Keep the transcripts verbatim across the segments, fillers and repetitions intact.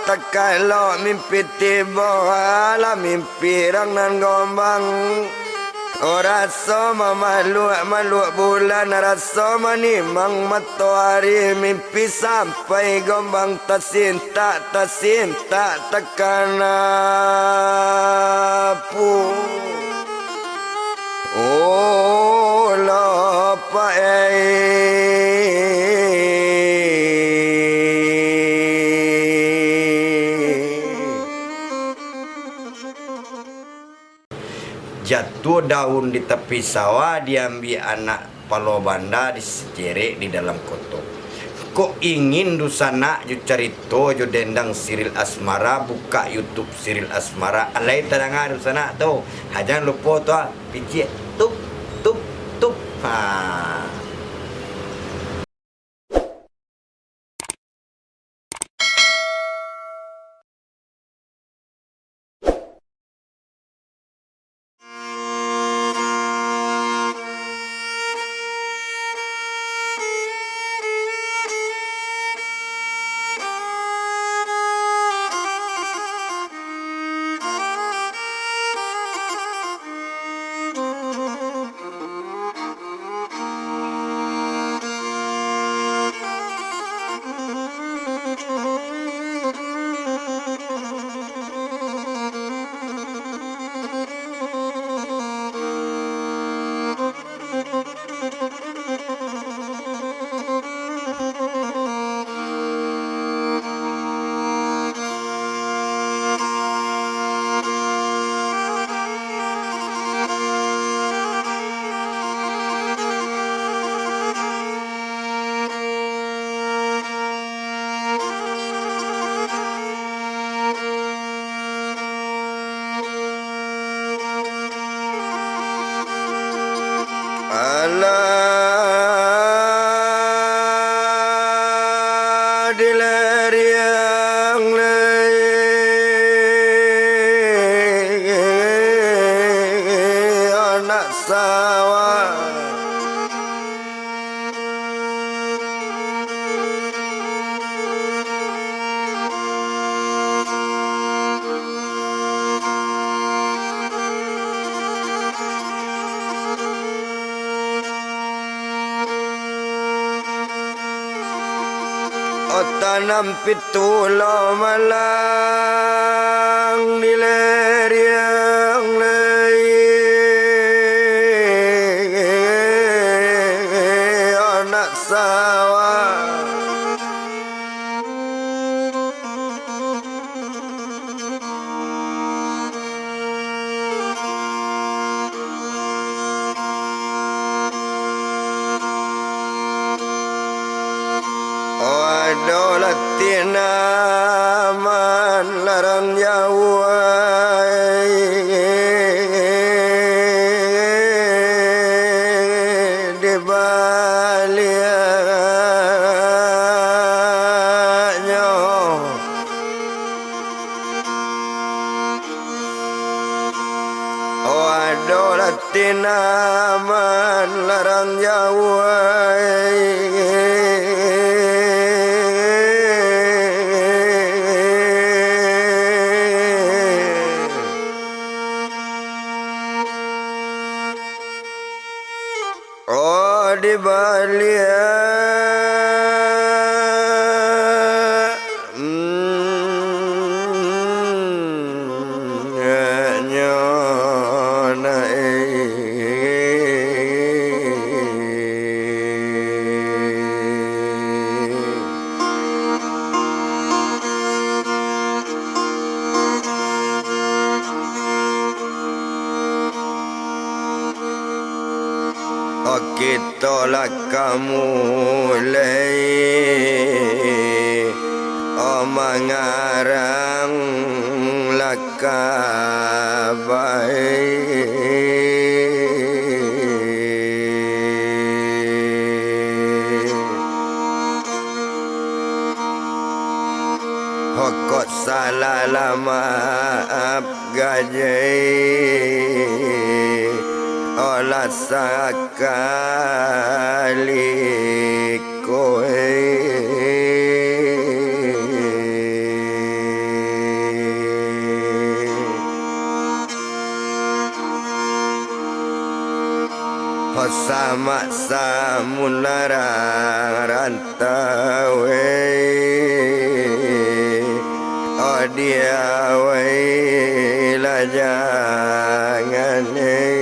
Takalok mimpi tibo, alah mimpi rang nan gombang. Oh, raso mamaluak-maluak bulan, raso manimang matoari, mimpi sampai gombang tasintak, tasintak takana pu. Oh, lapak ai. Jatuah daun di tapi sawah, diambiak anak palo banda, disecerek di dalam koto. Kok ingin dunsanak jo carito jo dendang Siril Asmara, bukak YouTube Siril Asmara. Alai tadanga dunsanak tu. Ha, jan lupo tu, ah, piciak. Tup, tup, tup. Ha. Alah dileriang lai anak sawah. Oh, tanam pitulah malang dileriang lai anak sawah. Oh, ado lah tanaman larang jauah ai, di baliaknyo. Oh, ado lah tanaman larang jauah ai. Oh, di baliak, mm, nyo nai. Oke. Tolak kamu lai, oh, mangarang lakabai. Hokot salah lah maaf. Gajai, olah sakali ko e. Samak samunarang rantau, eh, oh, di awai lajangan, eh.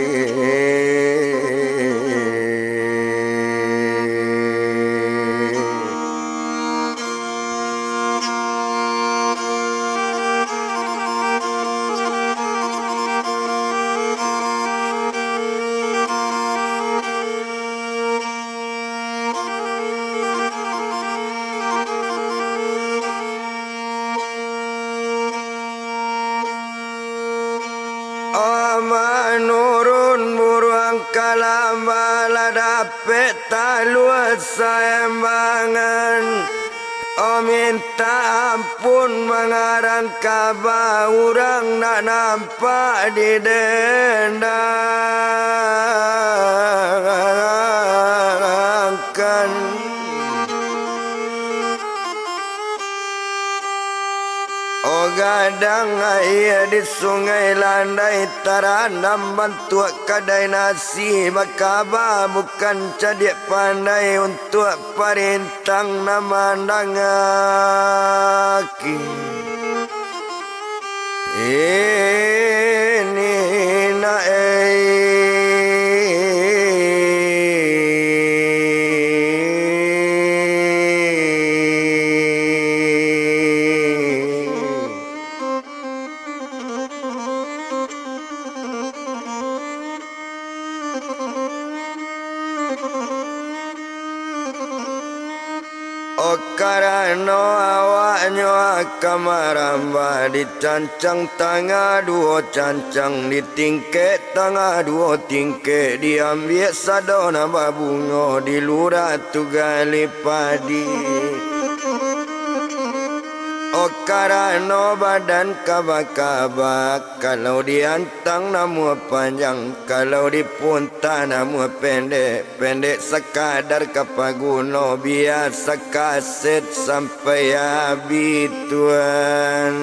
Oh, manurun buruang kalamba, lah dapek talua saembangan. Oh, mintak ampun mangarang kaba, urang nak nampak didendangkan. Oh, gadang aia di Sungai Landai, tarandam bantuak kadai nasi, bakaba bukan cadiak pandai, untuak parintang nan mandangaki. Ini nak, eh. Oh, karano awaknyo ka marambah, dicancang tangah duo cancang, ditingkek tangah duo tingkek, diambiak sado nan babungo, dilurah tu gali padi. Oh, karano badan kaba-kaba, kalau diantang namuah panjang, kalau dipuntah namuah pendek, pendek sakadar ka paguno, bia sakaset sampai abih, Tuan.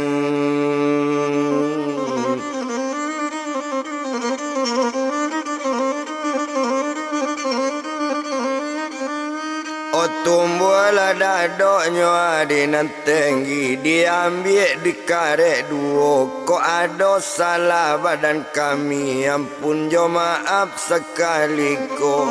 Oh, tumbuahlah dadoknyo adi nan tenggi, diambiak dikarek duo. Kok ado salah badan kami, ampun jo maaf sakali ko.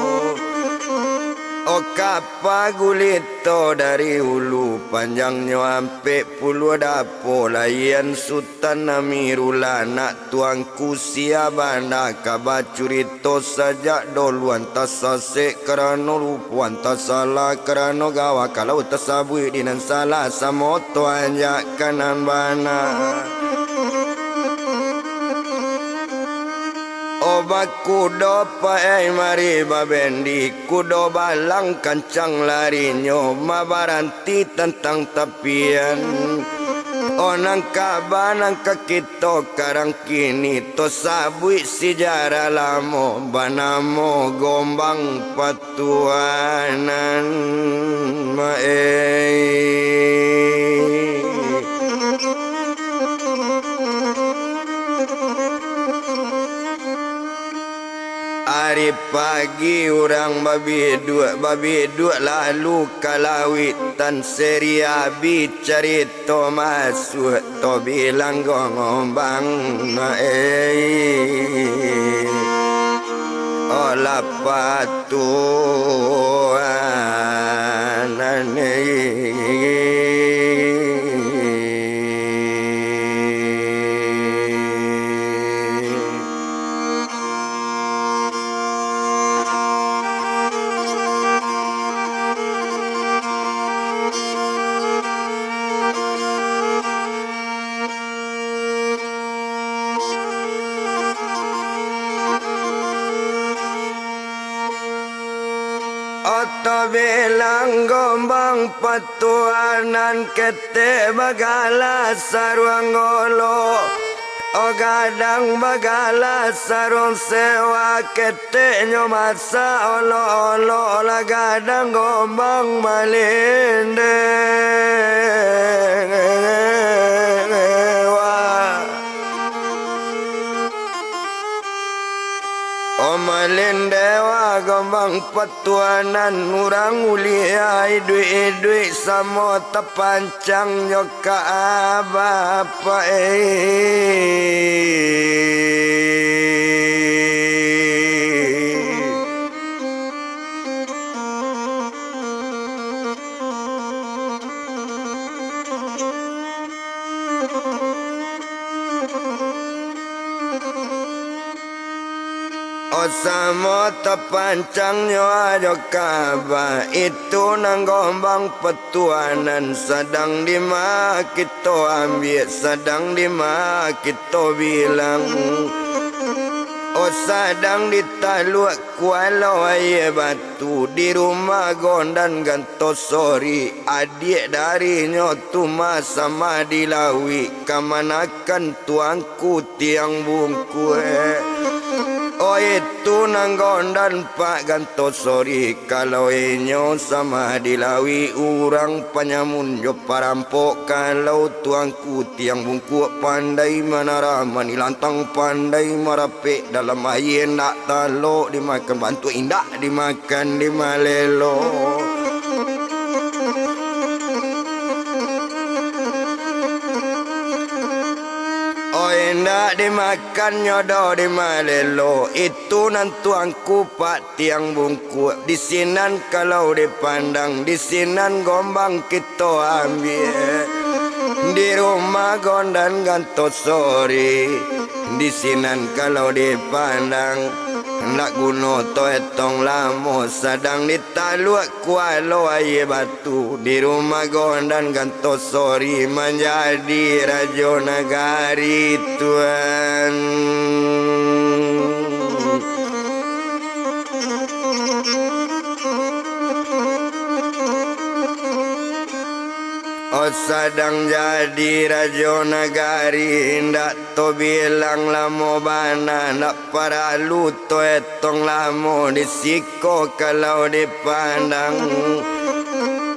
Oh, kapa gulito dari ulu, panjangnyo ampek puluah dapo, layian Sutan Amirullah, nak Tuanku Syah Banda ka bacurito sajak dolu, antah sasek karano lupo, antah salah karano gawa, kalau tasabuik di nan salah, samo tu anjak ka nan bana. Oh, bakudo paai mari babendi, kudo balang kancang larinyo, mabaranti tantang tapian. Oh, nan kaba nan ka kito karang kini, tasabuik sijarah lamo, banamo Gombang Patuanan, maai. Ari pagi urang babiduak, babiduak lalu ka lauik, tan seri abih carito masuak, tabilang Gombang, maai. Oh, lapatuanan, eh. Oto bilang Gombang Patuanan, ketek bagala saruang golo. O gadang bagala saruang sewa, keteknyo masak olok-olok, lah gadang Gombang malindewa. O malindewa Bang patuanan urang uliah, iduik-iduik samo tapancang jo Ka'bah, Pak, eh. Oh, samo tapancang nyo ajo Ka'bah, itu nan gombang patuanan, sadang dima kito ambiak, sadang dima kito bilang. Oh, sadang di taluak Kualo Aia Batu, di rumah Gondan Gantosori, adiak darinyo tu ma-, sama di Lawik, kamanakan tuangku Tiang Bungkuak. Oh, itu nan Gondan Pak Gantosori, kalau inyo sama di Lawik, urang panyamun jo parampok, kalau tuangku Tiang Bungkuak pandai manara manilantang, pandai marapek dalam aia, indak talok dimakan, bantuak indak dimakan, dimalelo. Oh, indak dimakannyo doh, dimalelo. Itu nan tuangku Pak Tiang Bungkuak, di sinan kalau dipandang, di sinan gombang kito ambiak. Di rumah Gondan Gantosori, di sinan kalau dipandang, ndak guno toetong lamo, sadang di taluak Kualo Aia Batu, di rumah Gondan Gantosori manjadi rajo nagari, Tuan. Oh, sadang jadi rajo nagari, indak tobilang lamo bana, indak paralu toetong lamo, di siko kalau dipandang.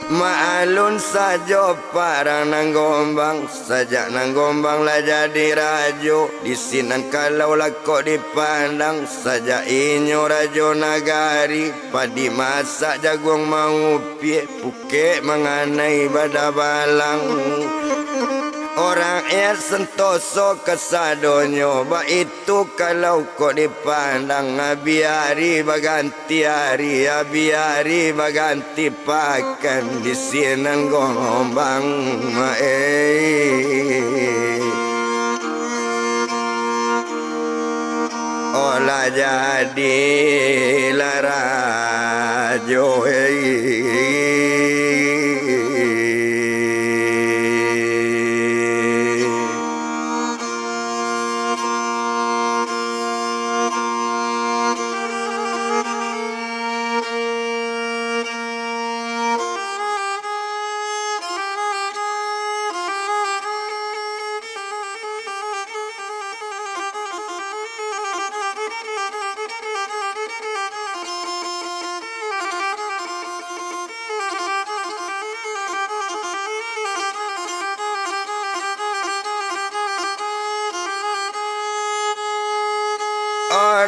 Maalun sajo parang nan gombang, sajak nan gombang lah jadi rajo, di sinan kalau lah kok dipandang, sajak inyo rajo nagari, padi masak jaguang maupiak, pukek manganai badabalang. Urang aia santoso kasadonyo, baitu kalau kok dipandang, abih ari baganti ari, abih ari baganti pakan, di sinan gombang, eh. Oh, lah jadi lah rajo, eh.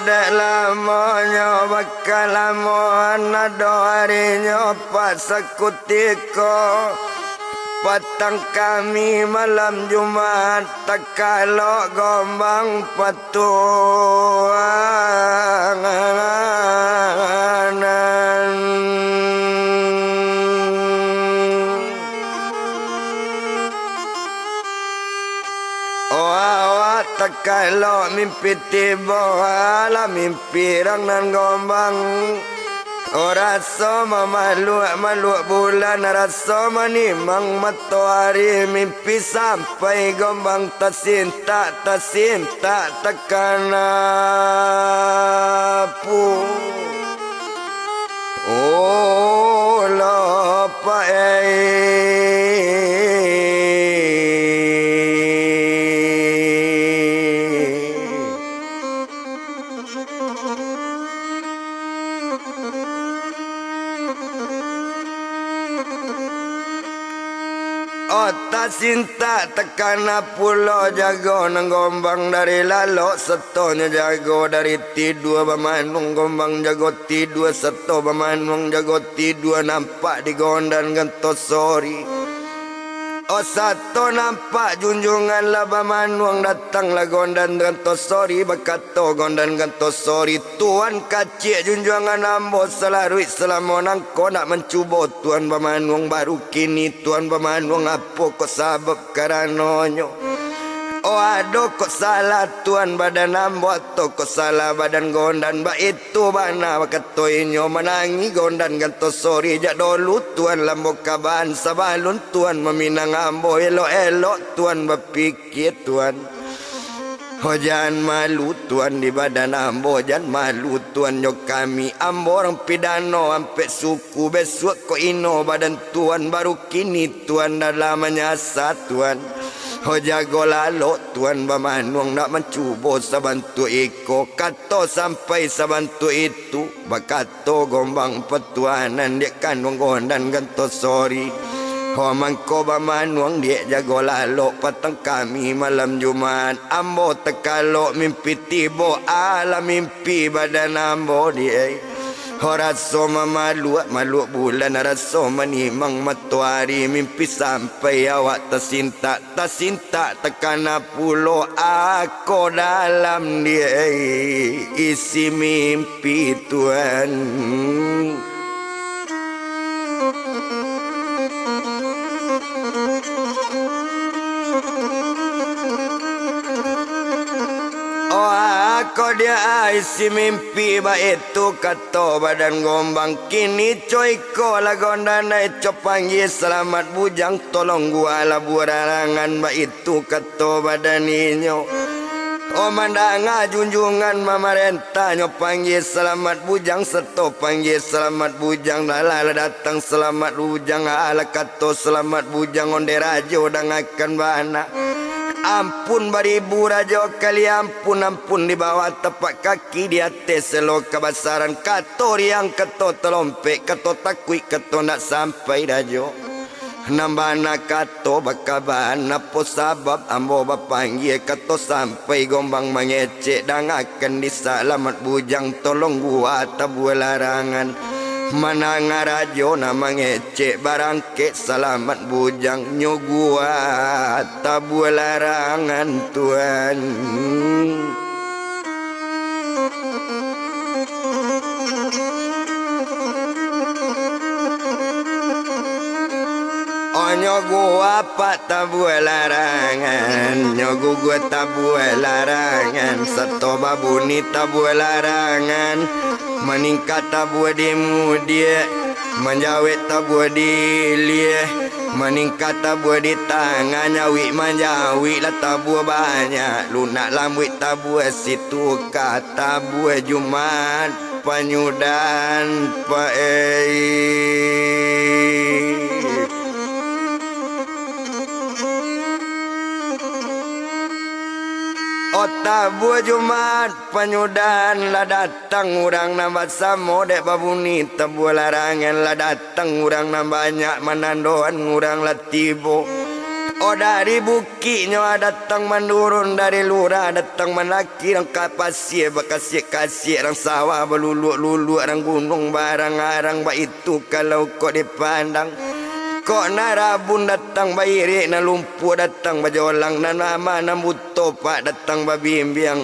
Dek lamonyo, bakalamoan ado arinyo, Pak, sakutiko patang kami malam Jumat, takalok gombang patuanan. Oh, awak takalok mimpi tibo, alah mimpi rang nan gombang. Oh, raso mamaluak-maluak bulan, raso manimang matoari, mimpi sampai gombang tasintak, tasintak takana pu. Oh, lapak, eh. Oh, tasintak takana pulo jago nan Gombang dari lalok, satonyo jago dari tidua. Bamanuang Gombang jago tidua, sato Bamanuang jago tidua, nampak di Gondan Gantosori. Oh, sato nampak junjungan lah Bamanuang, datang lah Gondan Gantosori, bakato Gondan Gantosori, "Tuan kacik junjuangan ambo, salaruik salamo nangko nak mancubo Tuan Bamanuang, baru kini Tuan Bamanuang, apo kok sabab karanonyo? Oh, ado kok salah Tuan badan ambo, atau kok salah badan Gondan?" Baitu bana bakato inyo, manangih Gondan Gantosori, "Jak dolu Tuan lah ambo kabahan, sabalun Tuan maminang ambo, elok-elok Tuan bapikir Tuan. Ho, jan malu Tuan di badan ambo, jan malu Tuan jo kami. Ambo urang pidano ampek suku, besuak kok ino badan Tuan, baru kini Tuan dah lah manyasa Tuan. Ho, jago lalok Tuan Bamanuang nak mancubo sabantuak iko." Kato sampai sabantuak itu, bakato Gombang patuanan dek kanduang Gondan Gantosori. Ho, mangko Bamanuang diak jago lalok patang kami malam Jumaat. Ambo takalok mimpi tibo, alah mimpi badan ambo diak. Ho, raso mamaluak, maluak bulan, raso manimang matoari, mimpi sampai awak tasintak. Tasintak takana pulo ako dalam diak isi mimpi Tuan. Oh, ako diak isi mimpi baitu, kato badan Gombang. Kini co iko lah Gondan ai, co panggia Salamat Bujang, tolong gualah bularangan, baitu kato badan inyo. Oh, mandanga junjungan mamarentah, nyo panggia Salamat Bujang, sato panggia Salamat Bujang, lah, lah datang Salamat Bujang, alah kato Salamat Bujang, ondeh rajo dangakan bana. Ampun baribu rajo kali ampun, ampun di bawah tapak kaki, di ateh selo kabasaran, kato riang, kato talompek, kato takuik, kato ndak sampai rajo. Nan bana kato bakaban, apo sabab ambo bapanggia, kato sampai Gombang mangecek, dangakan di Salamat Bujang, tolong gualah tabua larangan. Mandanga rajo nan mangecek, barangkek Salamat Bujang, nyo gualah tabua larangan Tuan. Oh, nyo gualah tabua larangan, nyo guguah tabua larangan, sato babuni tabua larangan, maningkah tabua di mudiak, manjawek tabua di ilia, maningkah tabua di tangah, nyawik manjawik lah tabua banyak, lunak lambuik tabua situkah, tabua Jumat panyudahan paik. Oh, tabua Jumat panyudahan lah datang urang nan basamo, dek babuni tabua larangan lah datang urang nan banyak, manandoan urang lah tibo. Oh, dari bukiknyo datang manurun, dari lurah datang mandaki, rang ka pasia bakasiak-kasiak, rang sawah baluluak-luluak, rang gunuang barang-arang, baitu kalau kok dipandang. Kok nan rabun datang bairik, nan lumpuah datang bajolang, nan lamah nan buto pak datang babimbiang.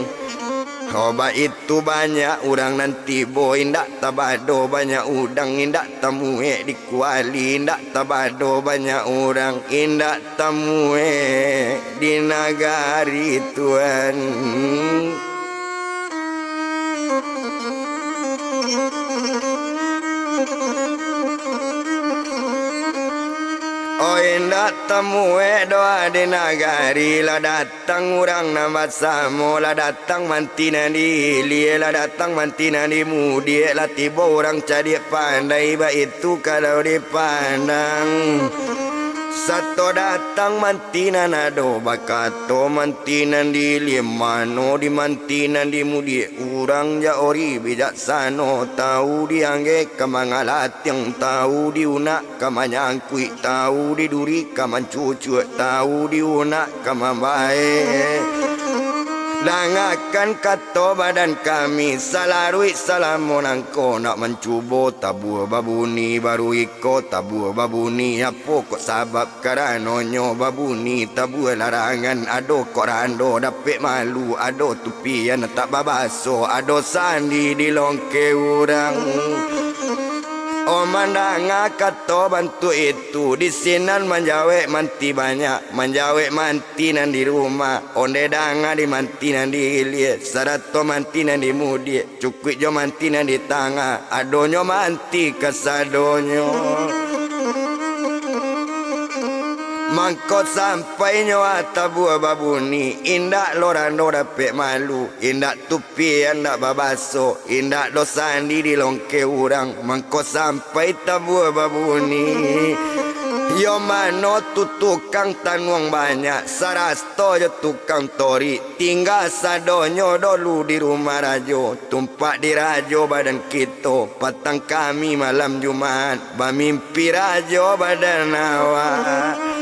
Oh, baitu banyak urang nan tibo, indak tabado banyak udang, indak tamuek di kuali, indak tabado banyak urang, indak tamuek di nagari Tuan. Oh, indak tamuek doh di nagari, lah datang urang nan basamo, lah datang manti nan di ilia, lah datang manti nan di mudiak, lah tibo urang cadiak pandai, baitu kalau dipandang. Sato datang manti nan ado, bakato manti nan di ilia, mano di manti nan di mudiak. Urang jak ori bijaksano, tau di anggeh ka mangalatiang, tau di unak ka manyangkuik, tau di duri ka mancucuak, tau di unak ka mambaek. Dangakan kato badan kami, salaruik salamo nangko nak mancubo tabua babuni, baru iko tabua babuni, apo kok sabab? Karanonyo babuni tabua larangan, ado kok rando dapek malu, ado tupian tak babaso, ado sandi di longke urang. Oh, mandanga kato bantuak itu, di sinan manjawek manti banyak, manjawek manti nan di rumah, ondeh danga di manti nan di ilia, sarato manti nan di mudiak. Cukuik jo manti nan di tangah, adonyo manti kasadonyo. Mangko sampainyo tabua babuni, indak lo rando dapek malu, indak tupian dak babaso, indak do sandi di longke urang. Mangko sampai tabua babuni, yo mano tu tukang tanuang banyak, sarato jo tukang torik. Tingga sadonyo dolu di rumah rajo, tumpak di rajo badan kito, patang kami malam Jumaat, bamimpi rajo badan awak.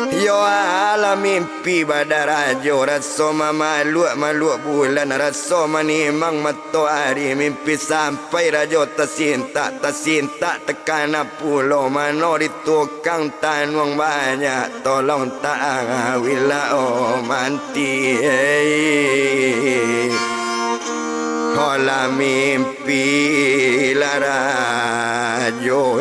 Yo alah mimpi badan rajo, raso mamaluak-maluak bulan, raso manimang matoari, mimpi sampai rajo tasintak, tasintak takana pulo, mano di tukang tanuang banyak, tolong taawil lah, oh, manti. Holah mimpi lah rajo.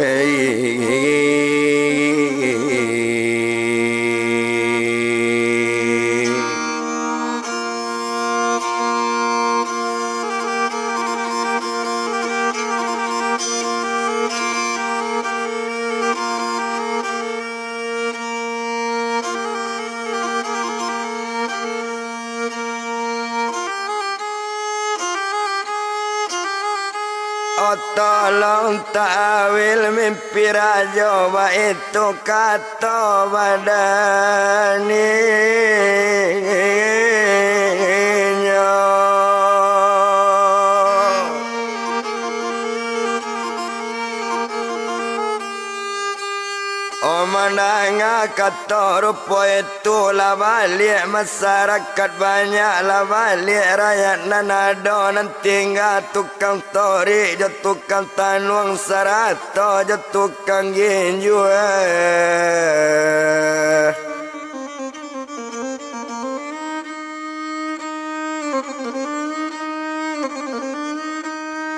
Oh, tolong taawil mimpi rajo, baitu kato badan inyo. Oh, mandanga kato rupo itu, lah baliak masarakat banyak, lah baliak rakyat nan ado, nan tingga tukang torik jo tukang tanuang, sarato jo tukang ginjua.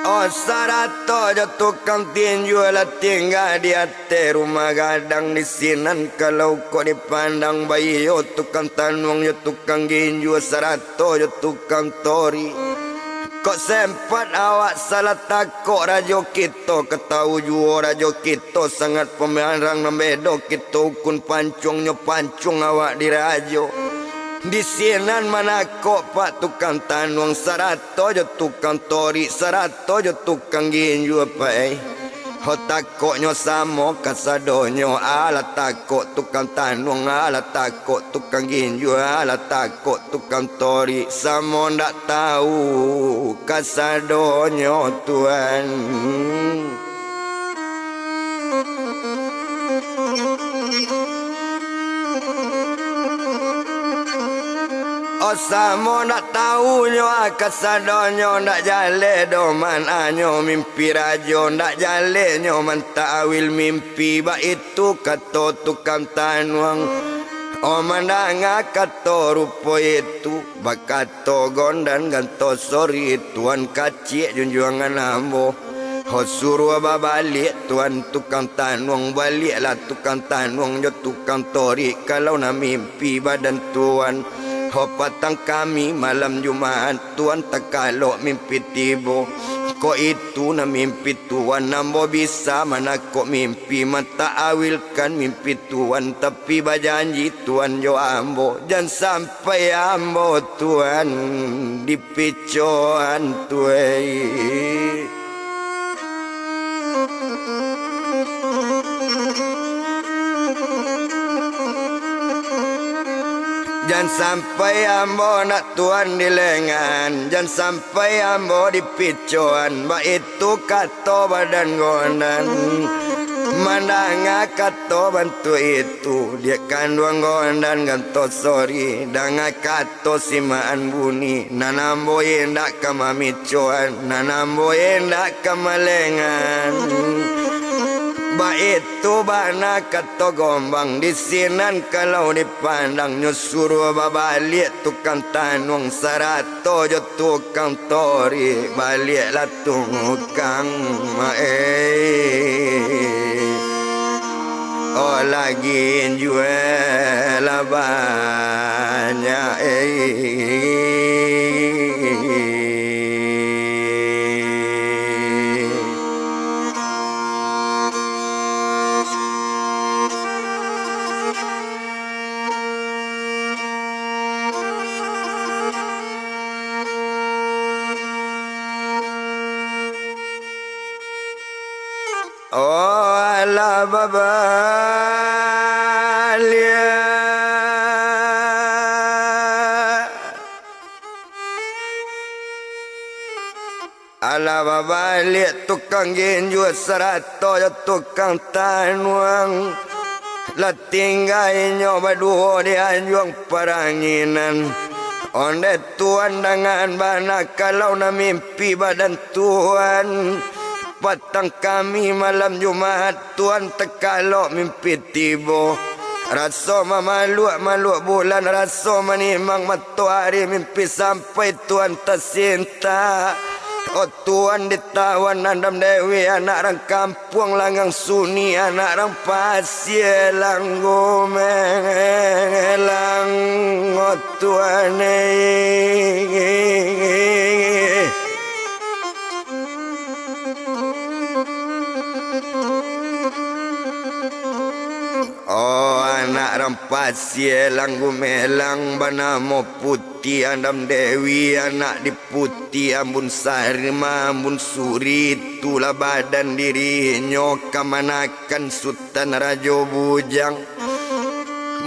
Oh, sarato jo tukang tinjua lah tingga di ateh rumah gadang di sinan. Kalau kok dipandang baiyo tukang tanuang jo tukang ginjua sarato jo tukang torik, kok sempat awak salah takok rajo kito, ka tau juo rajo kito sangat pamarang nan bedo kito ukun pancuang nyo pancuang awak dirajo. Di sinan manakok pak tukang tanuang sarato jo tukang torik sarato jo tukang ginjua pak, eh. Ho takoknyo samo kasadonyo, alah takok tukang tanuang, alah takok tukang ginjua, alah takok tukang torik, samo ndak tau kasadonyo tuan. Oh, samo ndak taunyo, ah, kasadonyo ndak jaleh doh, mananyo mimpi rajo, ndak jalehnyo mantawil mimpi, baitu kato tukang tanuang. Oh, mandanga kato rupo itu, bakato gondan ganto sori, tuan kaciak junjuangan ambo. Ho suruah babaliak tuan tukang tanuang, baliaklah tukang tanuang jo tukang torik, kalau nan mimpi badan tuan. Ho patang kami malam Jumaat, tuan takalok mimpi tibo. Kok itu nan mimpi tuan, ambo bisa manakok mimpi, mantawilkan mimpi tuan, tapi bajanji tuan jo ambo, jan sampai ambo tuan dipicoan tuai. Jan sampai ambo nak tuan dilengan, jan sampai ambo dipicoan, baitu kato badan Gondan. Mandanga kato bantuak itu, diak kanduang Gondan Gantosori, danga kato simaan buni, nan ambo indak ka mamicoan, nan ambo indak ka malengan. Baitu bana kato Gombang, di sinan kalau dipandang, nyo suruah babaliak tukang tanuang sarato jo tukang torik, baliaklah tukang, eh. Oh, lagi juo lah banyak, eh. Oh, alah babaliak. Alah babaliak tukang ginjua sarato jo tukang tanuang. Lah tingga inyo baduo di anjuang paranginan. Ondeh tuan, dangaan bana kalau nan mimpi badan tuan. Patang kami malam Jumaat tuan takalok mimpi tibo. Raso mamaluak-maluak bulan, raso manimang matoari, mimpi sampai tuan tasintak. Oh tuan, ditawan Andam Dewi, anak rang kampuang Langang Suni, anak rang Pasie Langgu Melang. Oh tuan, eh. Oh, anak rang Pasie Langgu Melang, banamo Puti Andam Dewi, anak di Puti Ambun Sari, Ambun Suri, itulah badan dirinyo kamanakan Sutan Rajo Bujang.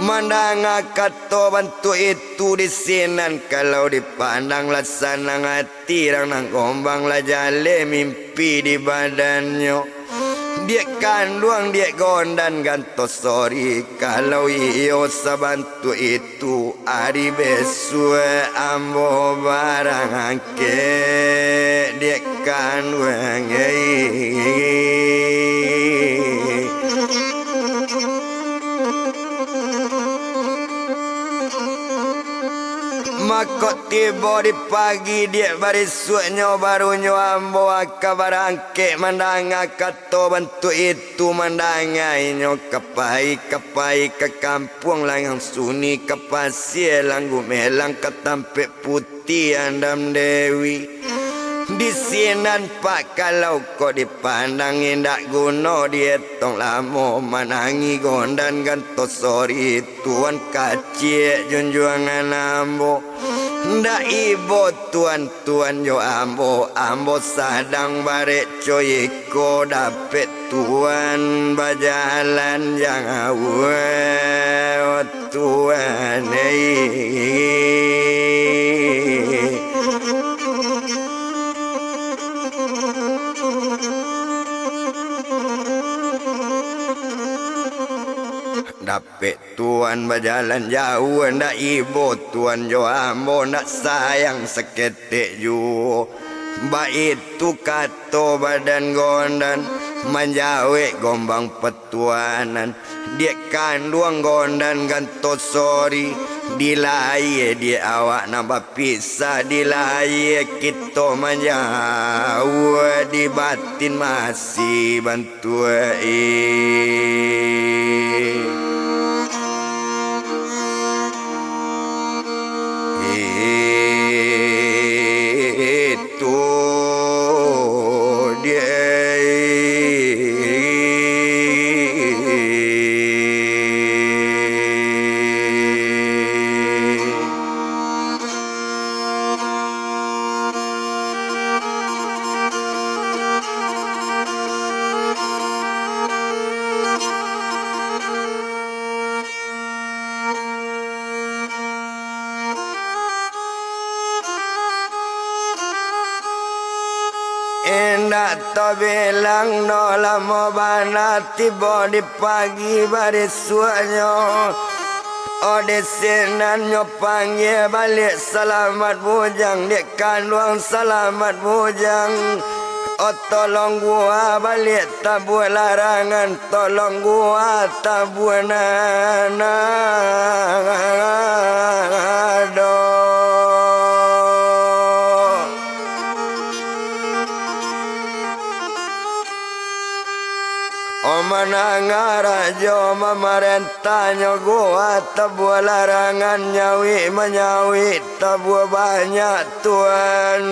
Mandanga kato bantuak itu di sinan, kalau dipandang lah sanang ati. Tirang nan Gombang lah jaleh mimpi di badannyo. Diak kanduang, diak Gondan Gantosori, kalau iyo sabantuak itu, ari besuak ambo barangkek, diak kanduang, eh. Mako tibo di pagi, diak barisuaknyo, barunyo ambo aka barangkek. Mandanga kato bantuak itu, mandanga inyo ka pai, ka pai ka kampuang Langang Suni, ka Pasie Langgu Melang, ka tampek Puti Andam Dewi. Di sinan pak, kalau kok dipandang, indak guno dietong, lamo manangih Gondan Gantosori. Tuan kaciak junjuangan ambo, ndak ibo tuan-tuan jo ambo, ambo sadang barek co iko, dapek tuan bajalan jauah, tuan, eh. Dapek tuan bajalan jauah, ndak ibo tuan jo ambo, ndak sayang saketek juo. Baitu kato badan Gondan, manjawek Gombang Patuanan. Diak kanduang Gondan Gantosori, di lahia diak awak nan bapisah, di lahia kito manjauah, di batin masih ban- tuai. Itu dia. Tabilang no lamo bana tibo di pagi barisuaknyo. O di sinan nyo panggia baliak Salamat Bujang, dek kanduang Salamat Bujang. O tolong gua baliak Tabua Larangan, tolong gua Tabua nan ado. O mandanga rajo mamarentahnyo gua Tabua Larangan, nyauik manyauik Tabua banyak tuan.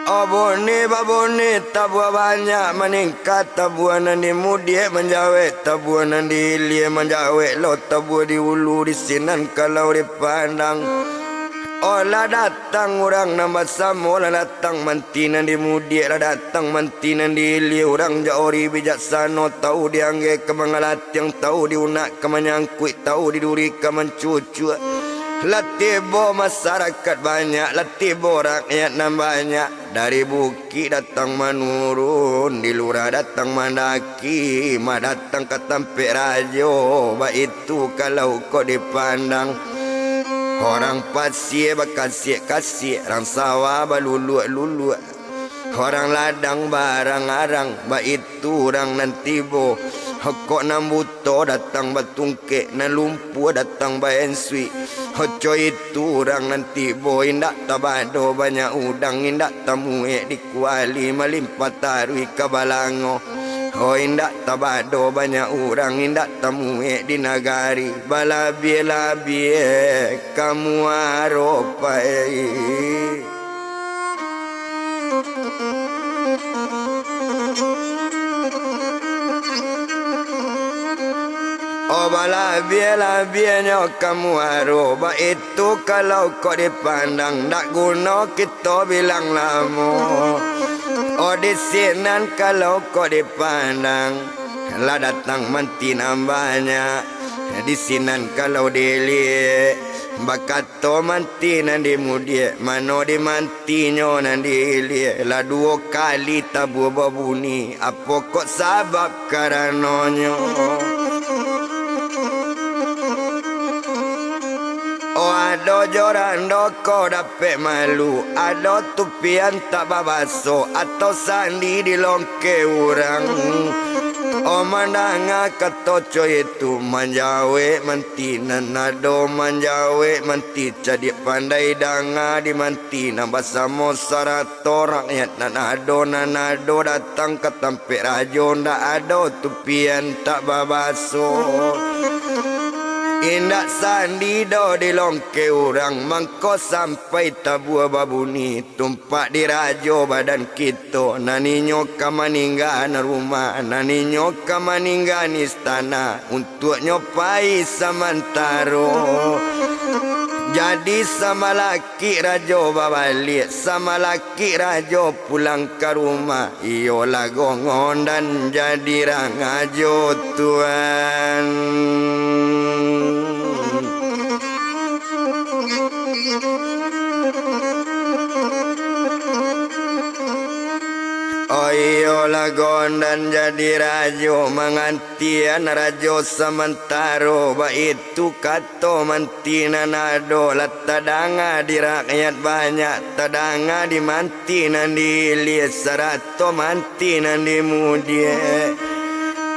O buni babuni, tabua banyak maningka, tabua nan di mudiak manjawek, tabua nan di ilia manjawek lo, tabua di ulu di sinan kalau dipandang. O lah datang urang nan basamo, lah datang manti nan di mudiak, lah datang manti nan di ilia, urang jak ori bijaksano, tau diangge ka mangalatiang, tau diunak ka manyangkuik, tau diduri ka mancucuak. Lah tibo masarakat banyak, lah tibo rakyat nan banyak. Dari bukik datang manurun, di lurah datang mandaki, mah datang ka tampek rajo, baitu kalau kok dipandang. Orang pasia bakasiak-kasiak, rang sawah baluluak-luluak, orang ladang barang-arang, baitu urang nan tibo. Kok nan buto datang batungkek, nan lumpuah datang baensuik. Oco itu urang nan tibo, indak tabado banyak udang, indak tamuek di kuali, malimpah taruih ka balango. O indak tabado banyak urang, indak tamuek di nagari, balabiah-labiah ka muaro pai. O balabiah-labiahnyo ka muaro, baitu kalau kok dipandang, dak guno kito bilang lamo. O di sinan kalau kok dipandang, lah datang manti nan banyak, di sinan kalau diliek, bakat to manti nan di mudiak, mano di mantinyo nan di ilia, lah duo kali tabua babuni, apo kok sabab karanonyo? O ado joran doko dapek malu, ado tupian tak babaso, atau sandi di longke urang. O mandanga kato co itu, manjawek manti nan ado, manjawek manti cadiak pandai danga di manti nan basamo sarato rakyat nan ado, nan ado datang ka tampek rajo, ndak ado tupian tak babaso. Indak sandi doh di longke urang, mangko sampai tabua babuni, tumpak di rajo badan kito, nan inyo ka maninggaan rumah, nan inyo ka maninggaan istana, untuaknyo pai samantaro. Jadi samalakik rajo babaliak, samalakik rajo pulang ka rumah, iyo lah gongondan jadi rangajo tuan. Oh iyolah, gondan jadi rajo, mangantian rajo samantaro. Baitu kato manti nan ado, lah tadanga di rakyat banyak, tadanga di manti nan di ilia, sarato manti nan di mudiak.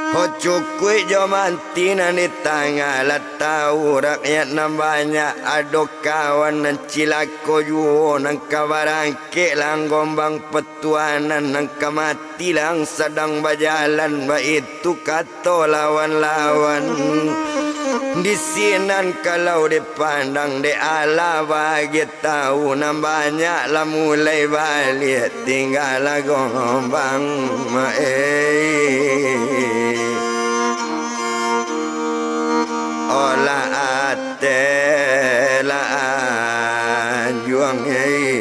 Ho cukuik jo manti nan di tangah, lah tau rakyat nan banyak, ado kawan nan cilako juo, nan ka barangkek lah gombang patuanan, nan ka mati lah sadang bajalan, baitu kato lawan-lawan. Di sinan kalau dipandang dek alah bagian tau, nan banyak lah mulai baliak, tinggalah gombang maeh. Olah ateh lah anjuang, eh.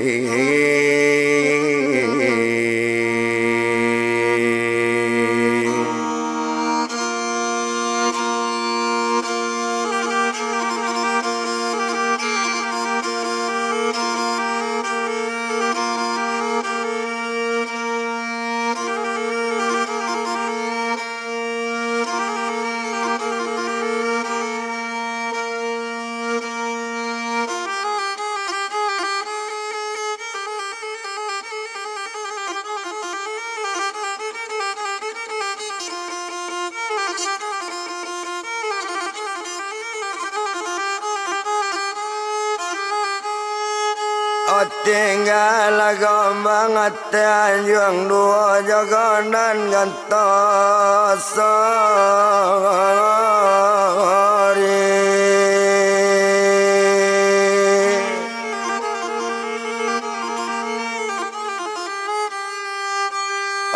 Tinggalah Gombang, Ateh Anjuang duo jo Gondan Gantosori.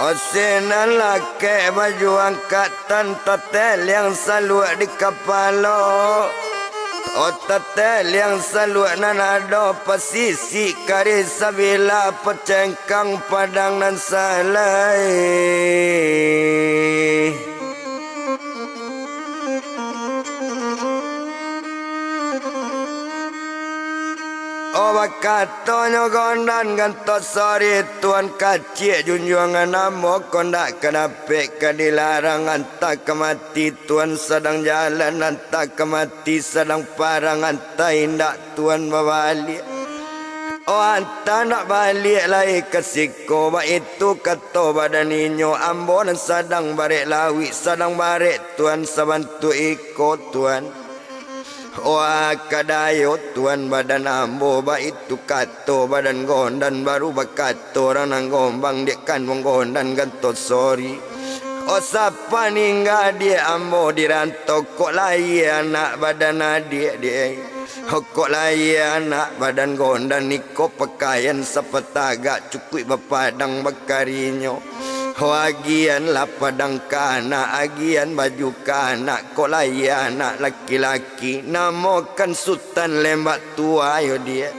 Osinan lakek baju angkatan, tateh liang saluak di kapalo. O tateh liang saluak nan ado pasisik karih sabilah, pacengkang padang nan salai. O bakatonyo Gondan Gantosori, Tuan Kaciak junjuangan ambo, ko ndak ka dapek ka dilarang, antah ka mati Tuan sadang jalan, antah ka mati sadang parang, antah indak Tuan babaliak. O antah ndak baliak lai ka siko, baitu kato badan inyo, ambo nan sadang barek lauik, sadang barek Tuan sabantuak iko Tuan. Wah, kadayo Tuan badan ambo, baitu kato badan Gondan, baru bakato urang nan Gombang, dek kanduang Gondan Gantosori. O sapa ningga adiak ambo di rantau, kok lahia anak badan adiak, dek. O kok lahia anak badan Gondan, iko pakaian sapatagak, cukuik bapadang bakarinyo. Ho agianlah padang ka anak, agian baju ka anak, kok lahia anak laki-laki, namokan Sutan Lembak Tua yo diak.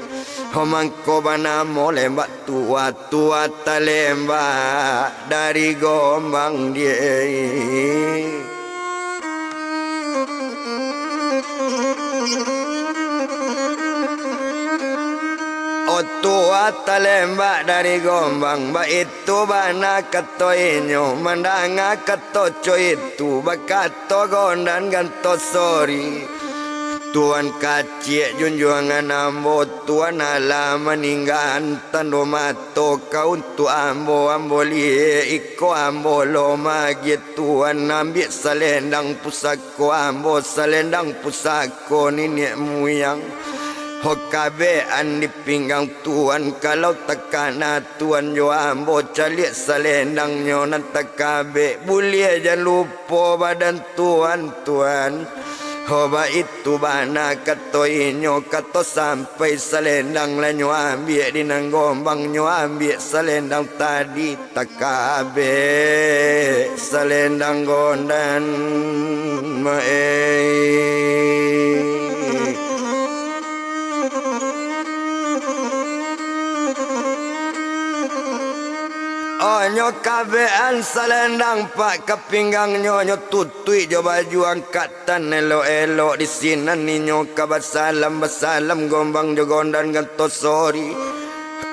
Ho mangko banamo Lembak Tua, Tua Talembak dari Gombang diak. O Tua Talembak dari Gombang, baitu bana kato inyo, mandanga kato co itu, bakato Gondan Gantosori. Tuan Kaciak junjuangan ambo, Tuan alah maninggaan tando mato ka untuak ambo, ambo liyek iko ambo lo maagiah Tuan, ambiak salendang pusako ambo, salendang pusako niniak muyang. Ho kabekan di pinggang Tuan, kalau takana Tuan jo ambo caliak salendangnyo nan takabek, buliah jan lupo badan Tuan, Tuan. Ho baitu bana kato inyo, kato sampai salendang lah nyo ambiak di nan Gombang, nyo ambiak salendang tadi. Takabek salendang Gondan, maeh. Onyo kabekan salendang pak ka pinggangnyo, nyo tutuik jo baju angkatan elok-elok, di sinan inyo ka basalam, basalam Gombang jo Gondan Gantosori.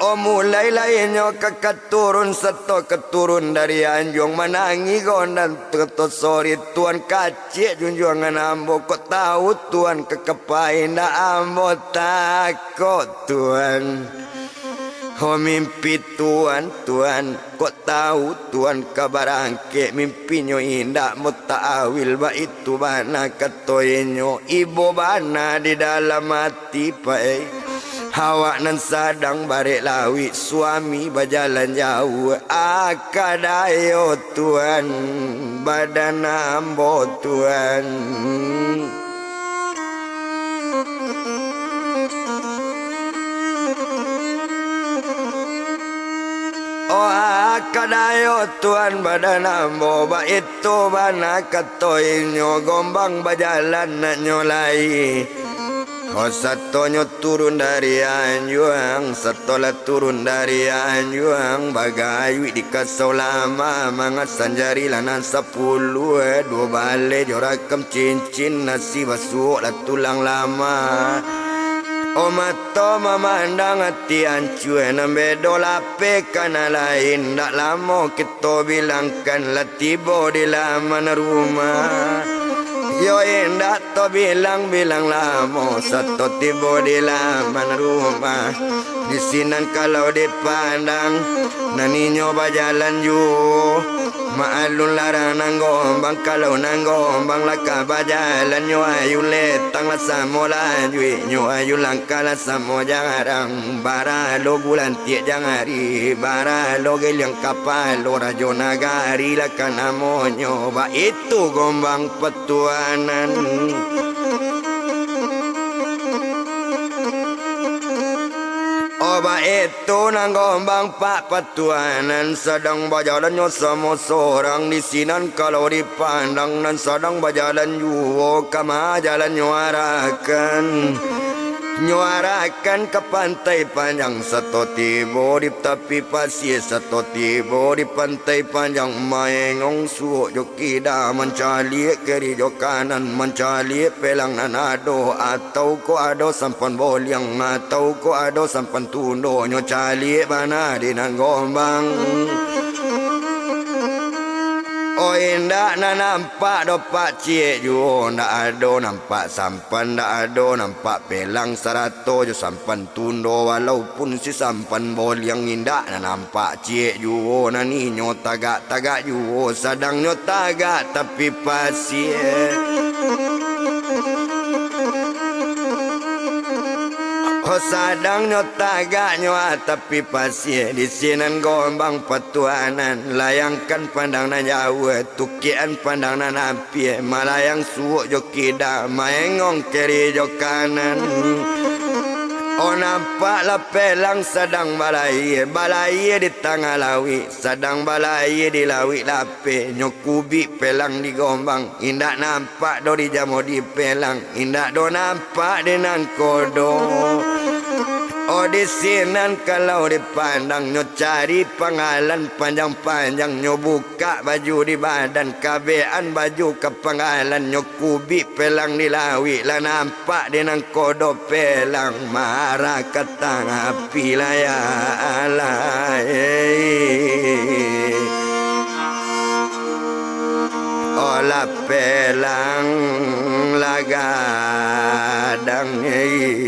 O mulai lai nyo ka, ka turun, sato ka turun dari anjuang, manangih Gondan Gantosori, Tuan Kaciak junjuangan ambo, kok tahu Tuan ka kapai, ndak ambo takok Tuan. Ho mimpi Tuan, Tuan, kok tahu Tuan ka barangkek, mimpinyo indak muta'awil, baitu bana kato inyo, ibo bana di dalam ati. Tipai, awak nan sadang barek lauik, suami bajalan jauah, akadayo Tuan, badan ambo Tuan. Oh, akadayo Tuan, badan ambo, baitu bana kato inyo, Gombang bajalan nak nyo lai. Oh, satonyo turun dari anjuang, sato lah turun dari anjuang, bagayuik di kasau lama, mangasan jari lah nan sapuluah, duo baleh jo rakam cincin, nasi basuok lah tulang lama. Oh, mato mamandang ati ancua, nan bedo lapeh ka nan lain, ndak lamo kito bilangkan lah tibo di laman rumah. Yo indak to bilang-bilang lamo, sato tibo di laman rumah. Di sinan kalau dipandang, nan inyo bajalan juo. Maklum larang nan gombang, kalau nan gombang lah ka bajalan, nyo ayu letang lah samo lanjuik, nyo ayu langkah lah samo jarang. Baralo bulan tiek jangari, baralo giliang kapalo, rajo nagari lah ka namonyo, baitu gombang patuanan. Oh, baitu nan gombang pak patuanan, sadang bajalannyo samo sorang di sinan kalau dipandang, nan sadang bajalan juo ka ma jalannyo arahkan. Nyo arahkan ka Pantai Panjang, sato tibo di tapi pasie, sato tibo di Pantai Panjang, maengong suok jo kida, mancaliak kiri jo kanan, mancaliak pelang nan ado, atau ko ado sampan boliang, atau ko ado sampan tundo, nyo caliak bana di nan gombang. Oh, indak nan nampak doh pak ciek juo, ndak ado nampak sampan, ndak ado nampak pelang sarato jo sampan tundo, walaupun si sampan boliang indak nan nampak ciek juo, nan inyo tagak-tagak juo, sadang nyo tagak tapi pasie. Oh, sadang nyo tagak nyo atap tapi pasie, di sinan gombang patuanan, layangkan pandang nan jauah, tukian pandang nan ampia, malayang suok jo kida, maengong kiri jo kanan. Oh, nampaklah pelang sadang balayia, balayia di tangah lauik, sadang balayia di lauik lapeh, nyo kubik pelang di gombang, indak nampak doh dijamo di pelang, indak doh nampak di nangkodo. Oh, di sinan kalau dipandang, nyo cari pangalan panjang-panjang, nyo bukak baju di badan, kabekan baju ka pangalan, nyo kubik pelang di lauik, lah nampak di nangkodo pelang, marah ka tangah api lah ya Allah, eh. Olah pelang lah gadang, eh.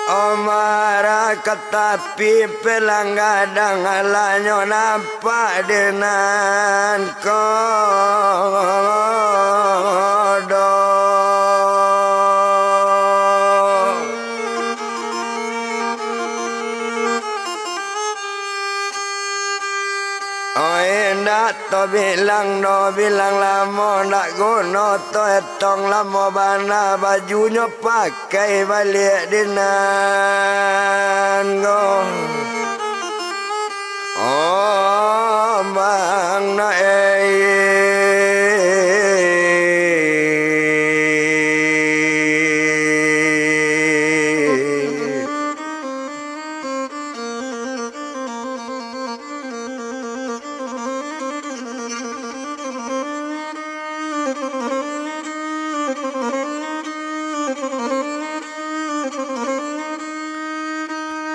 Amarah ka tapi pelang gadang, alah nyo nampak di nan kodo. Oh, indak tabilang doh, bilang lamo ndak guno, taetong lamo bana bajunyo pakai baliak di nan ko. Oh, bang nak, eh.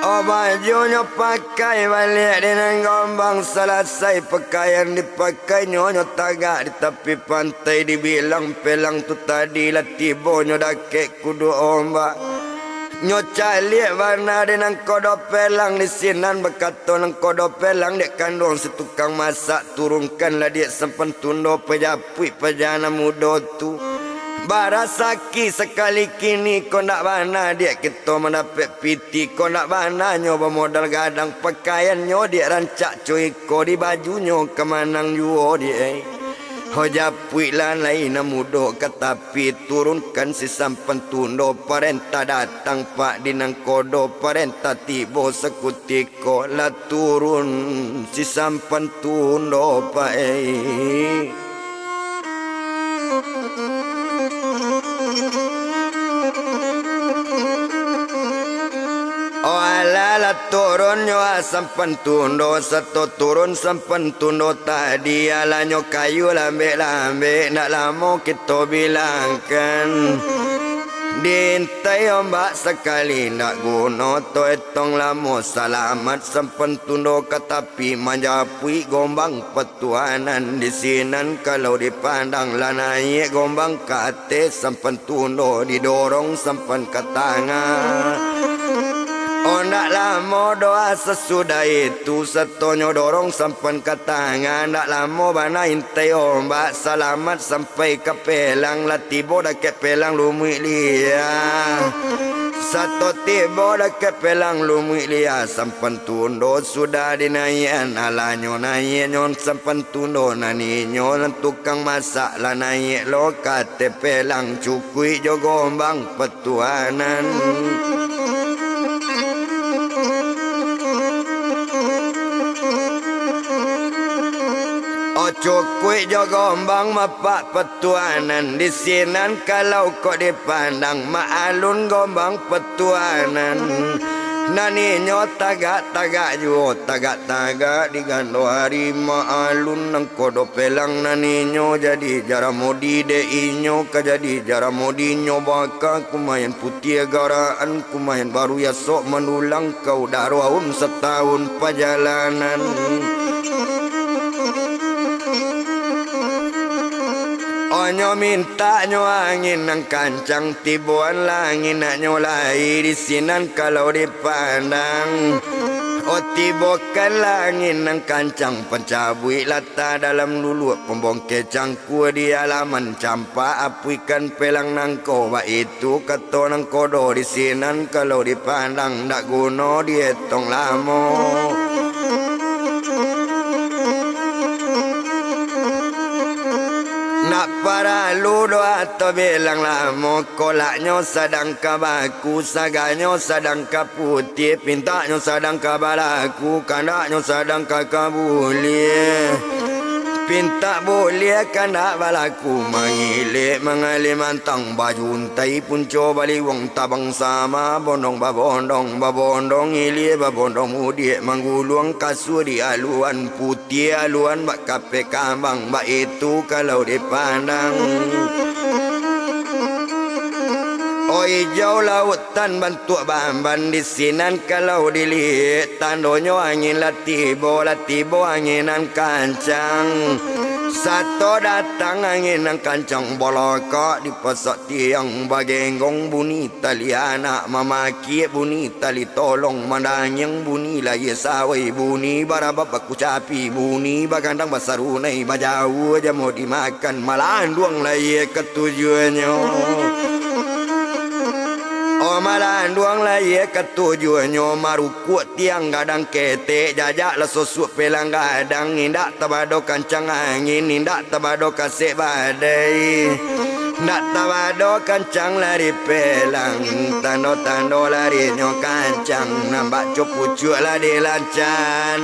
Oh, bajunyo pakai baliak di nan gombang, salasai pakaian dipakainyo, nyo tagak di tapi pantai, dibilang pelang tu tadi lah tibo, nyo dakek kudu ombak. Nyo caliak bana di nangkodo pelang, di sinan bakato nangkodo pelang, dek kanduang si tukang masak, turunkanlah dek sampan tundo, pajapuik paja nan mudo tu. Barasaki sakali kini ko ndak bana dek kito mandapek pitih, ko ndak bana nyo bamodal gadang, pakaiannyo dek rancak co iko, di bajunyo ka manang juo dek. Ho japuiklah lai nan mudo ka tapi, turunkan si sampan tundo, parentah datang pak di nangkodo, parentah tibo sakutiko, lah turun si sampan tundo pak, eh. Oh alah, lah turun nyo ah sampan tundo, sato turun sampan tundo tadi, alah nyo kayu lambek-lambek, ndak lamo kito bilangkan. Diintai ombak sakali ndak guno, to etong lamo salamat sampan tundo ka tapi, manjapuik gombang patuanan di sinan. Kalau dipandang lah naiak gombang ka ateh sampan tundo, didorong sampan ka tangah. Oh ndak lamo doh ah sasudah itu, satonyo dorong sampan ka tangah, ndak lamo bana intai ombak, salamat sampai ka pelang, lah tibo dakek pelang lumuik lia. Sato tibo dakek pelang lumuik lia, sampan tundo sudah dinaiakan, alah nyo naiak nyo sampan tundo, nan inyo nan tukang masak lah naiak lo ka ateh pelang, cukuik jo gombang patuanan. Oh cukuik jo gombang mapak patuanan, di sinan kalau kok dipandang, mak alun gombang patuanan. Nan inyo tagak-tagak juo, tagak-tagak di gando ari, mak alun nangko do pelang, nan inyo jadi jaramodi dek inyo, ka jadi jaramodi nyo baka kumayan putiah garaan, kumayan baru yasok mandulang ka udaro awam satahun pajalanan. Onyo mintaknyo angin nan kancang, tiboanlah angin naknyo lai di sinan kalau dipandang. Oh tibokanlah angin nan kancang, pancabuik latah dalam luluak, pambongkeh cangkua di alaman, campak apuikan pelang nangko, baitu kato nangko do di sinan kalau dipandang, ndak guno dietong lamo. Ndak paralu doh atau bilang lamo, kolaknyo sadang ka baku, saganyo sadang ka putiah, pintaknyo sadang ka balaku, kandaknyo sadang ka kabuliah. Pintak buliah kandak balaku, mangilek mangalih mantang, bajuntai punco baliwang, tabang sama bondong babondong, babondong ilia babondong mudiak, mangguluang kasua di aluan, putiah aluan bak kapeh kambang, baitu kalau dipandang. Oh ijau lautan bantuak bamban, di sinan kalau diliek, tandonyo angin lah tibo, lah tibo angin nan kancang. Sato datang angin nan kancang, balakak di pasak tiang, bagenggong bunyi tali anak, mamakiak bunyi tali tolong, mandangiang bunyi layia sawai, bunyi barabab bakucapi, bunyi bagandang basarunai, bajauah jamo dimakan, malanduang layia katujuahnyo. Oh malanduang layia katujuahnyo, marukuak tiang gadang ketek, jajak lah sosuak pelang gadang, indak tabado kancang angin, indak tabado kasek badai. Ndak tabado kancang lari pelang, tando-tando larinyo kancang, nan bak co pucuak lah dilancan,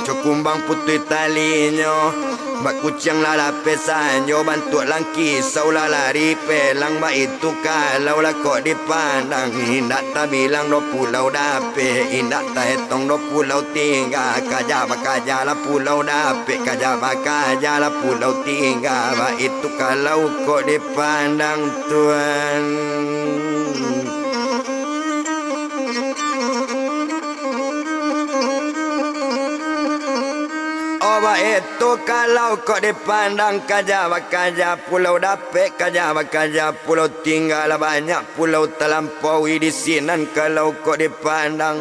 co kumbang putuih talinyo, bak kuciang lah lapeh sanjo, bantuak langkisau lah lari pelang, baitu kalau lah kok dipandang, indak tabilang doh pulau dapek, indak taetong doh pulau tingga, kaja bakaja lah pulau dapek, kaja bakaja lah pulau tingga, baitu kalau kok dipandang tuan. Oh baitu kalau kok dipandang, kaja bakaja pulau dapek, kaja bakaja pulau tingga, lah banyak pulau talampaui di sinan kalau kok dipandang.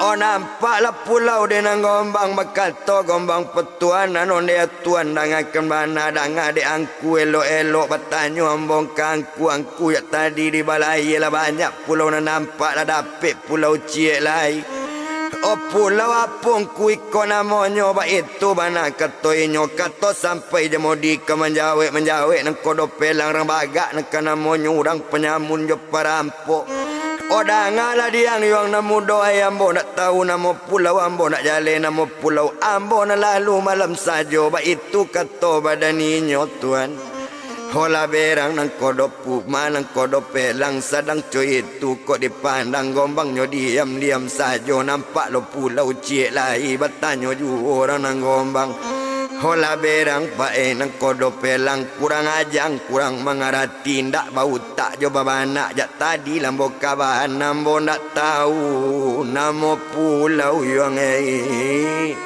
Oh nampaklah pulau di nan gombang bakato, gombang patuanan, ondeh tuan dangakan bana, danga dek angku elok-elok, batanyo ambo ka angku, angku jak tadi di balai lah banyak pulau nan nampak lah dapek pulau ciek lai. Oh pulau apo angku iko namonyo, baitu bana kato inyo, kato sampai jamo di ka manjawek, manjawek nangko do pelang, rang bagak nan ka namonyo urang panyamun jo parampok. Oh dangalah diang yuang nan mudo, ai ambo ndak tau namo pulau, ambo ndak jaleh namo pulau, ambo nan lalu malam sajo, baitu kato badan inyo tuan. Holah berang nangko dopu, manangko dopelang, sadang co itu kok dipandang, gombangnyo diam-diam sajo, nampak lo pulau ciek lai, batanyo juo urang nan gombang. Holah berang paek nangko dopelang, kurang ajang, kurang mangarati, ndak bautak jo babanak, jak tadi lambo kabahan, ambo ndak tau namo pulau yuang ei.